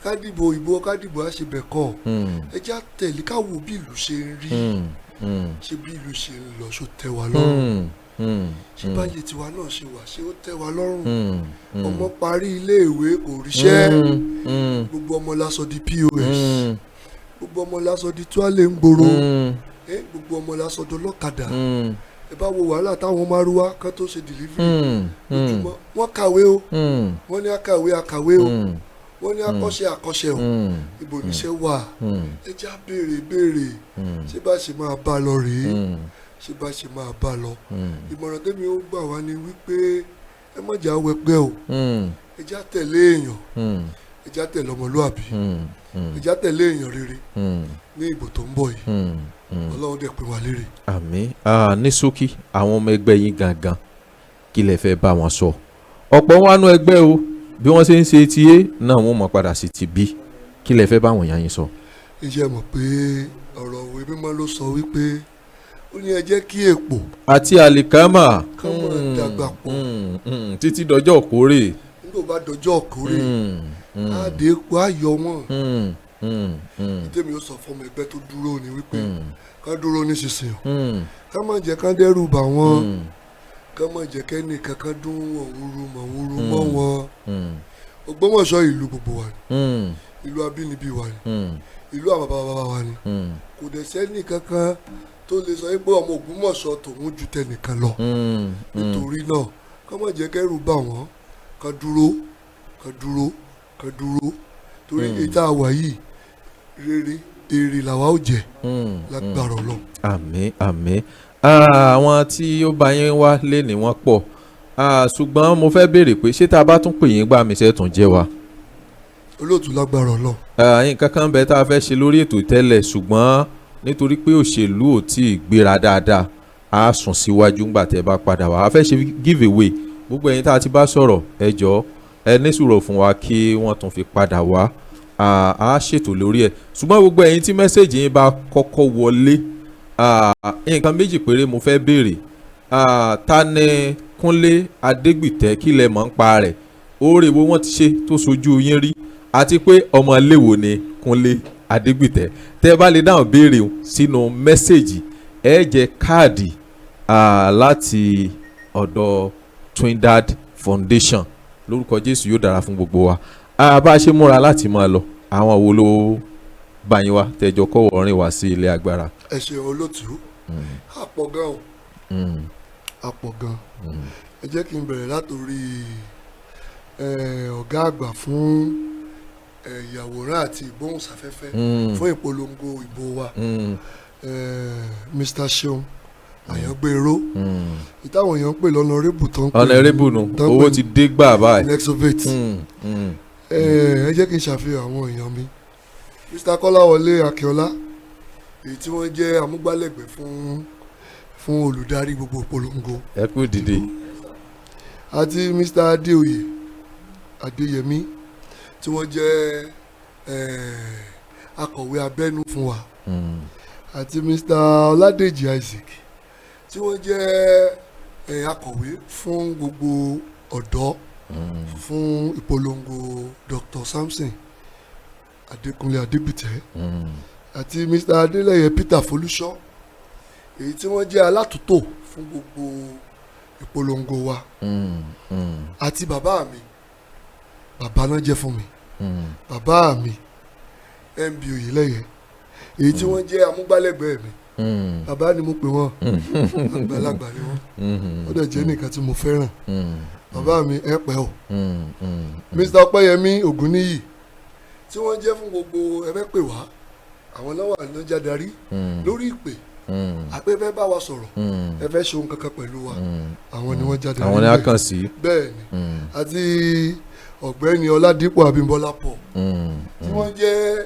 Kádìbò ìbò kádìbò àṣebẹ̀ kọ́, ẹ já tẹ̀lé káwo bí ìlú ṣe ń rí. Ṣé bí ìlú ṣe ń lọ, ṣó tẹ́ wa lọ́rùn? Ṣé báyìí tiwa náà ṣe wà, ṣé ó tẹ́ wa lọ́rùn? Ọmọ parí iléèwé, kò ríṣẹ́. Gbogbo ọmọ la sọ di POS, gbogbo ọmọ la sọ di tuale ń gbòòrò, gbogbo ọmọ la sọ di ọlọ́kadà. Ẹ bá wo wàhálà táwọn márúwá kan tó ṣe delivery lójúmọ́. Wọ́n kàwé o, wọ́n ní akàwé akàwé o, wọ́n ní akọ́ṣẹ́ akọ́ṣẹ́ o. Ibo níṣẹ́ wà? Ẹ já béèrè béèrè. Ṣé bá ṣe máa bá lọ rèé? Ṣé bá ṣe máa bá lọ? Ìmọ̀ràn tẹ́mi ó gbà wá ni wípé ẹ má jà wẹpẹ́ o. Ẹ já tẹ̀lé èèyàn, ẹ já tẹ̀lé ọmọlúàbí, ẹ já tẹ̀lé èèyàn rere ní ìbò tó ń bọ̀ yìí. Ọlọ́run dẹ̀ pín wa lérè. Àmín. Ní ṣókí, àwọn ọmọ ẹgbẹ́ yín gangan, kí lẹ fẹ́ bá wọn sọ? Ọ̀pọ̀ wọn nú ẹgbẹ́ o, bí wọ́n ṣe ń ṣe ti A náà, wọ́n mọ̀ padà sí ti B. Kí lẹ fẹ́ bá wọn yàn yín sọ? Ǹjẹ́ mọ̀ pé ọ̀rọ̀ òwe mímọ́ ló sọ wípé ó ní ẹ jẹ́ kí èpò àti àlìkámà kán máa dàgbà pọ̀ títí dọjọ́ òkórè. Nígbà bá dọjọ́ òkórè, á dé epo, á yọ wọ́n. Tèmi ó sọ fọmọ ẹgbẹ́ tó dúró ni wípé ká dúró nísinsìnyí, ká má jẹ́ ká dẹ́rù bà wọ́n, ká má jẹ́ kẹ́ni kankan dún wọ̀wúrú mọ̀wúrú mọ́ wọn. Ògbómọ̀ṣọ́, ìlú gbogbo wa ni, ìlú abínibí wa ni, ìlú àwọn bàbá bàbá wa ni. Kò dẹ̀ sẹ́ni kankan tó lè sọ pé ọmọ Ògbómọ̀ṣọ́ tòun ju tẹnìkan lọ. Nítorí náà, ká má jẹ́ kẹ́rù bà wọ́n, ká dúró, ká dúró, ká dúró, torí ètò àwà yìí, rere èrè làwa ó jẹ lágbára Ọlọ́run. Àmín, àmín. Àwọn tí ó bá yín wá lé ní wọ́n pọ̀, ṣùgbọ́n mo fẹ́ béèrè pé ṣé tá a bá tún pè yín gbà mí, ṣe tún jẹ́ wa? Olóòtú, lágbára Ọlọ́run. Nǹkan kan bẹ tá a fẹ́ ṣe lórí ètò tẹ́lẹ̀, ṣùgbọ́n nítorí pé òṣèlú ò tí ì gbéra dáadáa, a sùn síwájú ńgbà tẹ́ bá padà wá. A fẹ́ ṣe give away. Gbogbo ẹ̀yin tá a ti bá sọ̀rọ̀, ẹ jọ̀ọ́, ẹ ní sùúrù fún wa kí wọ́n tún fi padà wá, a ṣètò lórí ẹ̀. Ṣùgbọ́n gbogbo ẹ̀yin tí message yín bá kọ́kọ́ wọlé, nǹkan méjì péré mo fẹ́ béèrè. Ta ni Kúnlé Adégbìtẹ́? Kí lẹ mọ̀ ń pa rẹ̀? Oore wo wọ́n ti ṣe tó sojú yín rí? Àti pé ọmọ iléèwò ni Kúnlé Adégbìtẹ́? Tẹ́ ẹ bá lè dáhùn béèrè sínú message, ẹ jẹ́ káàdì láti ọ̀dọ̀ Twindad Foundation. Lórúkọ Jésù, yóò dára fún gbogbo wa. Bá a ṣe múra láti máa lọ, àwọn wo ló bá yín wá tẹjọ kọ́wọ́ rìn wá sí ilé agbára? Ẹ ṣeun, olótùú. Àpọ̀ gan o, àpọ̀ gan. Ẹ jẹ́ kí n bẹ̀rẹ̀ látòrí ọ̀gá àgbà fún ìyàwòrán àti ìgbóhùnsáfẹ́fẹ́ fún ìpolongo ìbò wa, Mr. Seun Àyàngbèrò, ìtàwọn èèyàn ń pè l'honourable tó ń pè Honourable nù, owó ti dé gbà báyìí. Lexovate. Ẹ jẹ́ kí n ṣàfihàn àwọn èèyàn mi: Mr. Kọ́láwọlé Akínọlá, èyí tí wọ́n jẹ́ amúgbálẹ́gbẹ̀ẹ́ fún olùdarí gbogbo ìpolongo. Ẹ kú dìde. Àti Mr. Adéoyè Adéyẹmí, tí wọ́n jẹ́ akọ̀wé abẹ́nú fún wa, àti Mr. Ọládèjì Isaac, tí wọ́n jẹ́ akọ̀wé fún gbogbo ọ̀dọ́ fún ìpolongo Dr. Samson Adékúnlé Adégbìtẹ́, àti Mr. Adélẹ́yẹ Peter Folúṣọ́, èyí tí wọ́n jẹ́ alátúntò fún gbogbo ìpolongo wa, àti bàbá mi. Bàbá náà jẹ́ fún mi, bàbá mi MB Oyèlẹ́yẹ, èyí tí wọ́n jẹ́ amúgbálẹ́gbẹ̀ẹ́ mi. Bàbá ni mo pè wọ́n, àgbàlagbà ni wọ́n, ó dẹ̀ jẹ́ nìkan tí mo fẹ́ràn. Bàbá mi, ẹ pẹ́ o. Mr. Ọpẹ́yẹmí Ògúnníyì, tí wọ́n jẹ́ fún gbogbo ẹgbẹ́ pè wá, àwọn náà wà lọ́jà darí lórí ìpè àpé fẹ́ bá wa sọ̀rọ̀, ẹ fẹ́ ṣe ohun kankan pẹ̀lú wa, àwọn ni wọ́n jáde. Àwọn ni a kàn sí. Bẹ́ẹ̀ ni. Àti ọ̀gbẹ́ni Ọládípò Abímbọ́lá Paul, tí wọ́n jẹ́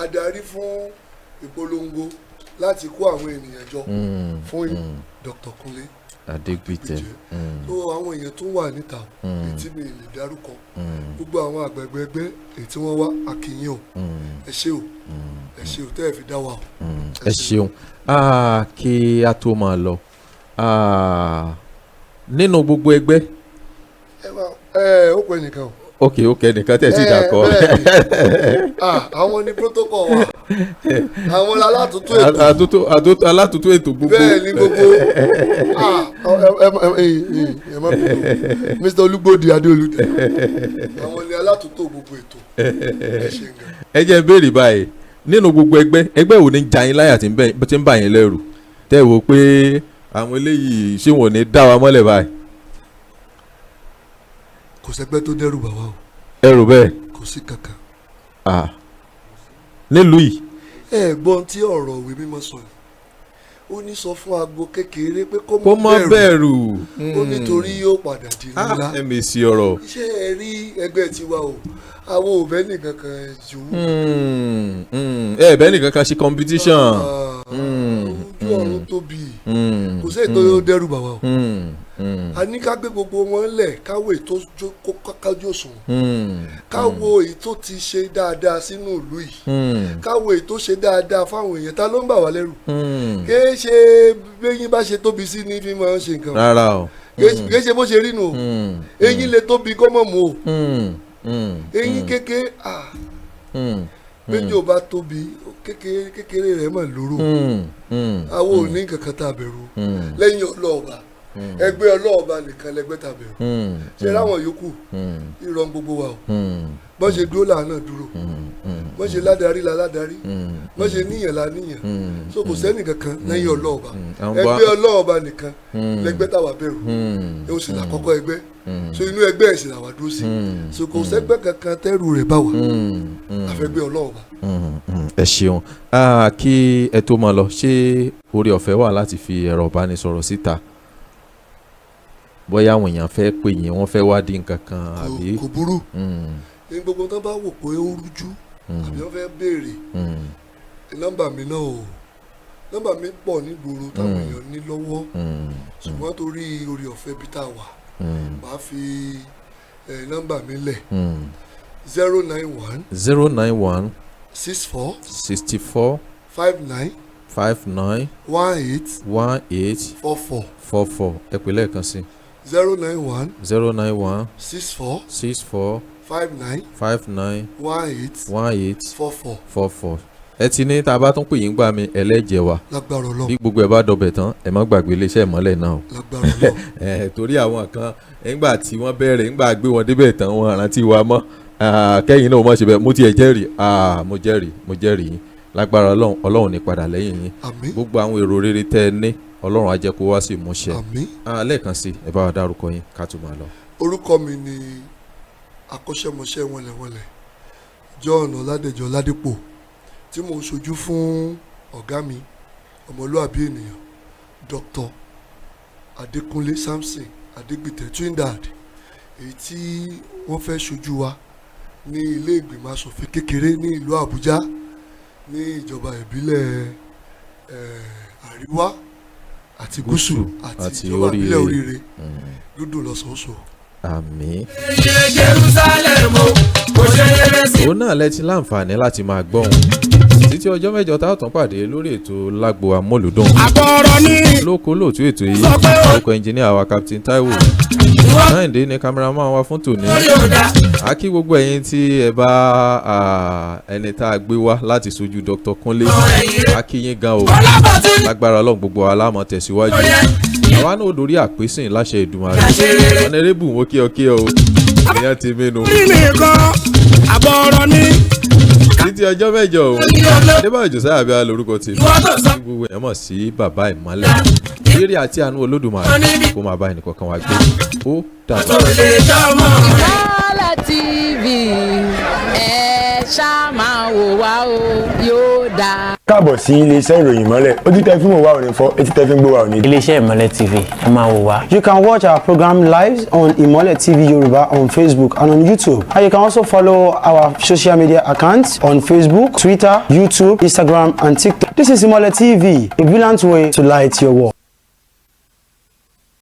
adarí fún ìpolongo láti kó àwọn ènìyàn jọ fún Dr. Kúnlé Adégbìtẹ́. Tó àwọn èèyàn tó wà níta, èyí tí mi lè dárúkọ, gbogbo àwọn àgbẹ̀gbẹ̀ ẹgbẹ́ èyí tí wọ́n wá, akínyìn o. Ẹ ṣé o, ẹ ṣé o tẹ́ ẹ fi dá wa o. Ẹ ṣeun. Kí a tó máa lọ, nínú gbogbo ẹgbẹ́. Ẹ wá ẹ ó pẹ́ nìkan o. Ok, nìkan tẹ̀ sí ìdàkọ. Bẹ́ẹ̀ni. Ah, àwọn ní protocol wa, àwọn alátúntò ètò. Alátúntò ètò gbogbo. Bẹ́ẹ̀ ni gbogbo. Ah, ẹ ẹ ẹ ẹ ẹ má bínú, Mr. Olúgbòdì Adéolúdé, àwọn ní alátúntò gbogbo ètò. Ẹ ṣe gan. Ẹ jẹ́ n béèrè báyìí, nínú gbogbo ẹgbẹ́, ẹgbẹ́ wo ni ń ja yín láyà, tí ń bà yín lẹ́rù, tẹ́ ẹ wò pé àwọn eléyìí, ṣé wọn ò ní dá wa mọ́lẹ̀ báyìí? Kò sẹ́gbẹ́ tó dẹ́rù bà wá o. Ẹ rò bẹ́ẹ̀? Kò sí kankan. Ah, nílùú yìí. Ẹ gbọ́n tí ọ̀rọ̀ ìwé mímọ́ sọ ni, ó ní sọ fún agbo kékeré pé kó kó má bẹ̀rù. Ó nítorí yóò padà di ńlá. Ẹ mèsì ọ̀rọ̀. Ṣé ẹ rí ẹgbẹ́ tiwa o, àwọn ò bẹ́ẹ̀ nìkan kan jù ú. Ẹ bẹ́ẹ̀ nìkan kan ṣe competition. Ojú ọ̀run tóbi, kò sí ètò yóò dẹ́rù bà wá o. A ní ká gbé gbogbo wọn lẹ̀, káwé tó kájú òṣùwọ̀n, káwo èyí tó ti ṣe dáadáa sínú ìlú yìí, káwo èyí tó ṣe dáadáa fáwọn èèyàn. Ta ló ń bà wá lẹ́rù? Kìí ṣe béyín bá ṣe tóbi sí ní fi máa ń ṣe nǹkan. Rárá o. Kìí ṣe bó ṣe rí nù o. Eyín lè tóbi kó mọ̀ mú o. Eyín kékeré méjì ò bá tóbi, kékeré kékeré rẹ̀ mà lóró. Àwọn ò ní kankan tá a bẹ̀rù lẹ́yìn ọlọ́ọ̀ba. Ẹgbẹ́ ọlọ́ọ̀ba nìkan lẹgbẹ́ tá a bẹ̀rù. Ṣe ráwọn yòókù, ìrọ̀ gbogbo wa o. Bọ́n ṣe dúró làwọn náà dúró, bọ́n ṣe ládàrí la ládàrí, bọ́n ṣe níyàn la níyàn. So kò sẹ́nì kankan lẹ́yìn ọlọ́ọ̀ba. Ẹgbẹ́ ọlọ́ọ̀ba nìkan lẹgbẹ́ táwa bẹ̀rù, ó sì là kọ́kọ́ ẹgbẹ́. So inú ẹgbẹ́ ẹ̀ sì làwa dúró sí. So kò sẹ́gbẹ́ kankan tẹ́rù rẹ̀ bá wa àfẹ́gbẹ́ ọlọ́ọ̀ba. Ẹ ṣeun. Kí ẹ tó máa lọ, ṣé oore ọ̀fẹ́ wà láti fi ẹ̀rọ ìbánisọ̀rọ̀ síta, bóyá àwọn èèyàn fẹ́ pè yín, wọ́n fẹ́ wádìí nǹkan kan àbí? Kò burú. Ní gbogbo tó bá wò pé ó rújú àbí wọ́n fẹ́ béèrè, nọ́mbà mi náà o, nọ́mbà mi pọ̀ nígboro táwọn èèyàn ní lọ́wọ́, ṣùgbọ́n torí oore ọ̀fẹ́ bí tá a wà, màá fi nọ́mbà mi lẹ̀: 091 091 64 64 59 59 18 18 44. 44. Ẹ pè lẹ́ẹ̀kan sí. 091 091 64 64 59 59 18 18 44. 44. Ẹ ti ní tá a bá tún pè yín gbà mí ẹlẹ́jẹ̀ wa. Lágbára Ọlọ́run. Bí gbogbo ẹ bá dọbẹ̀ tán, ẹ má gbàgbé iléeṣẹ́ ìmọ́lẹ̀ náà o. Lágbára Ọlọ́run. Ẹ torí àwọn kan, nígbà tí wọ́n bẹ̀rẹ̀, nígbà gbé wọn débẹ̀ tán, wọn rántí wa mọ́. Kẹ́yìn náà mọ̀ ṣe bẹ́ẹ̀. Mo tiẹ̀ jẹ́rìí, mo jẹ́rìí, mo jẹ́rìí yín. Lágbára Ọlọ́run, Ọlọ́run ní padà lẹ́yìn yín. Àmín. Gbogbo àwọn èrò rere tẹ́ ẹ ní, Ọlọ́run á jẹ́ kó wá sí ìmúṣẹ. Àmín. Lẹ́ẹ̀kan sí, ẹ bá wa dárúkọ yín ká tó máa lọ. Orúkọ mi ni akọ́ṣẹ́mọṣẹ́ wọnlẹ̀wọnlẹ̀ John Ọládẹ̀jọ Ládípò, tí mò ń ṣojú fún ọ̀gá mi, ọmọlúàbí ènìyàn, Dr. Adékúnlé Samson Adégbìtẹ́, Twin Dad, èyí tí wọ́n fẹ́ ṣojú wa ní ilé ìgbìmọ̀ asòfin kékeré ní ìlú Àbújá, ní ìjọba ìbílẹ̀ àríwá àti gúúsù àti ìjọba ìbílẹ̀ Oríire dúdú lọ́sọ̀ọ́sọ̀. Àmín. Jerusalem o kò ṣe rere sí. Òun náà lẹ ti láǹfààní láti máa gbọ́ òun títí ọjọ́ 8 tá a tún pàdé lórí ètò Lágbo Amúlùdùn. Àbọ̀rọ̀ ni. Lóko lóòtú ètò yìí, orúkọ ẹnjìníà wa Captain Taiwo Kẹ́hìndé ní cameraman wa fún tòní. A kí gbogbo ẹ̀yin tí ẹ bá ẹni tá a gbé wá láti sojú Dr. Kúnlé, a kí yín gan o. Lágbára Ọlọ́run, gbogbo wa la máa tẹ̀síwájú. Àwa náà ò dórí àpèsìn láṣẹ Èdùmàrè. Ọ̀nẹ́rẹ́bù, mo kí ọ kí ọ o, èèyàn ti mẹ́nu. Nìkan àbọ̀rọ̀ ni. Títí ọjọ́ 8 o, Adébáyọ̀ Josiah Abíọ́lá lórúkọ tèmi tí gbogbo ẹ̀ mọ̀ sí Bàbá Ìmọ́lẹ̀. Ìrírí àti àánú Olódùmarè kó máa bá ẹnìkọ̀ọ̀kan wa gbé. Ó dàbọ̀. Ìmọ́lẹ̀ TV, ẹ ṣáà máa wò wá o, yóò dáa. Káàbọ̀ sí iléeṣẹ́ ìròyìn Ìmọ́lẹ̀. Ojú tẹ fi ń wò wá ò ní fọ́, etí tẹ fi ń gbọ́ wa ò ní. Iléeṣẹ́ Ìmọ́lẹ̀ TV, ẹ máa wò wá. You can watch our program live on Imole TV Yoruba on Facebook and on YouTube. And you can also follow our social media accounts on Facebook, Twitter, YouTube, Instagram, and TikTok. This is Imole TV, a brilliant way to light your world.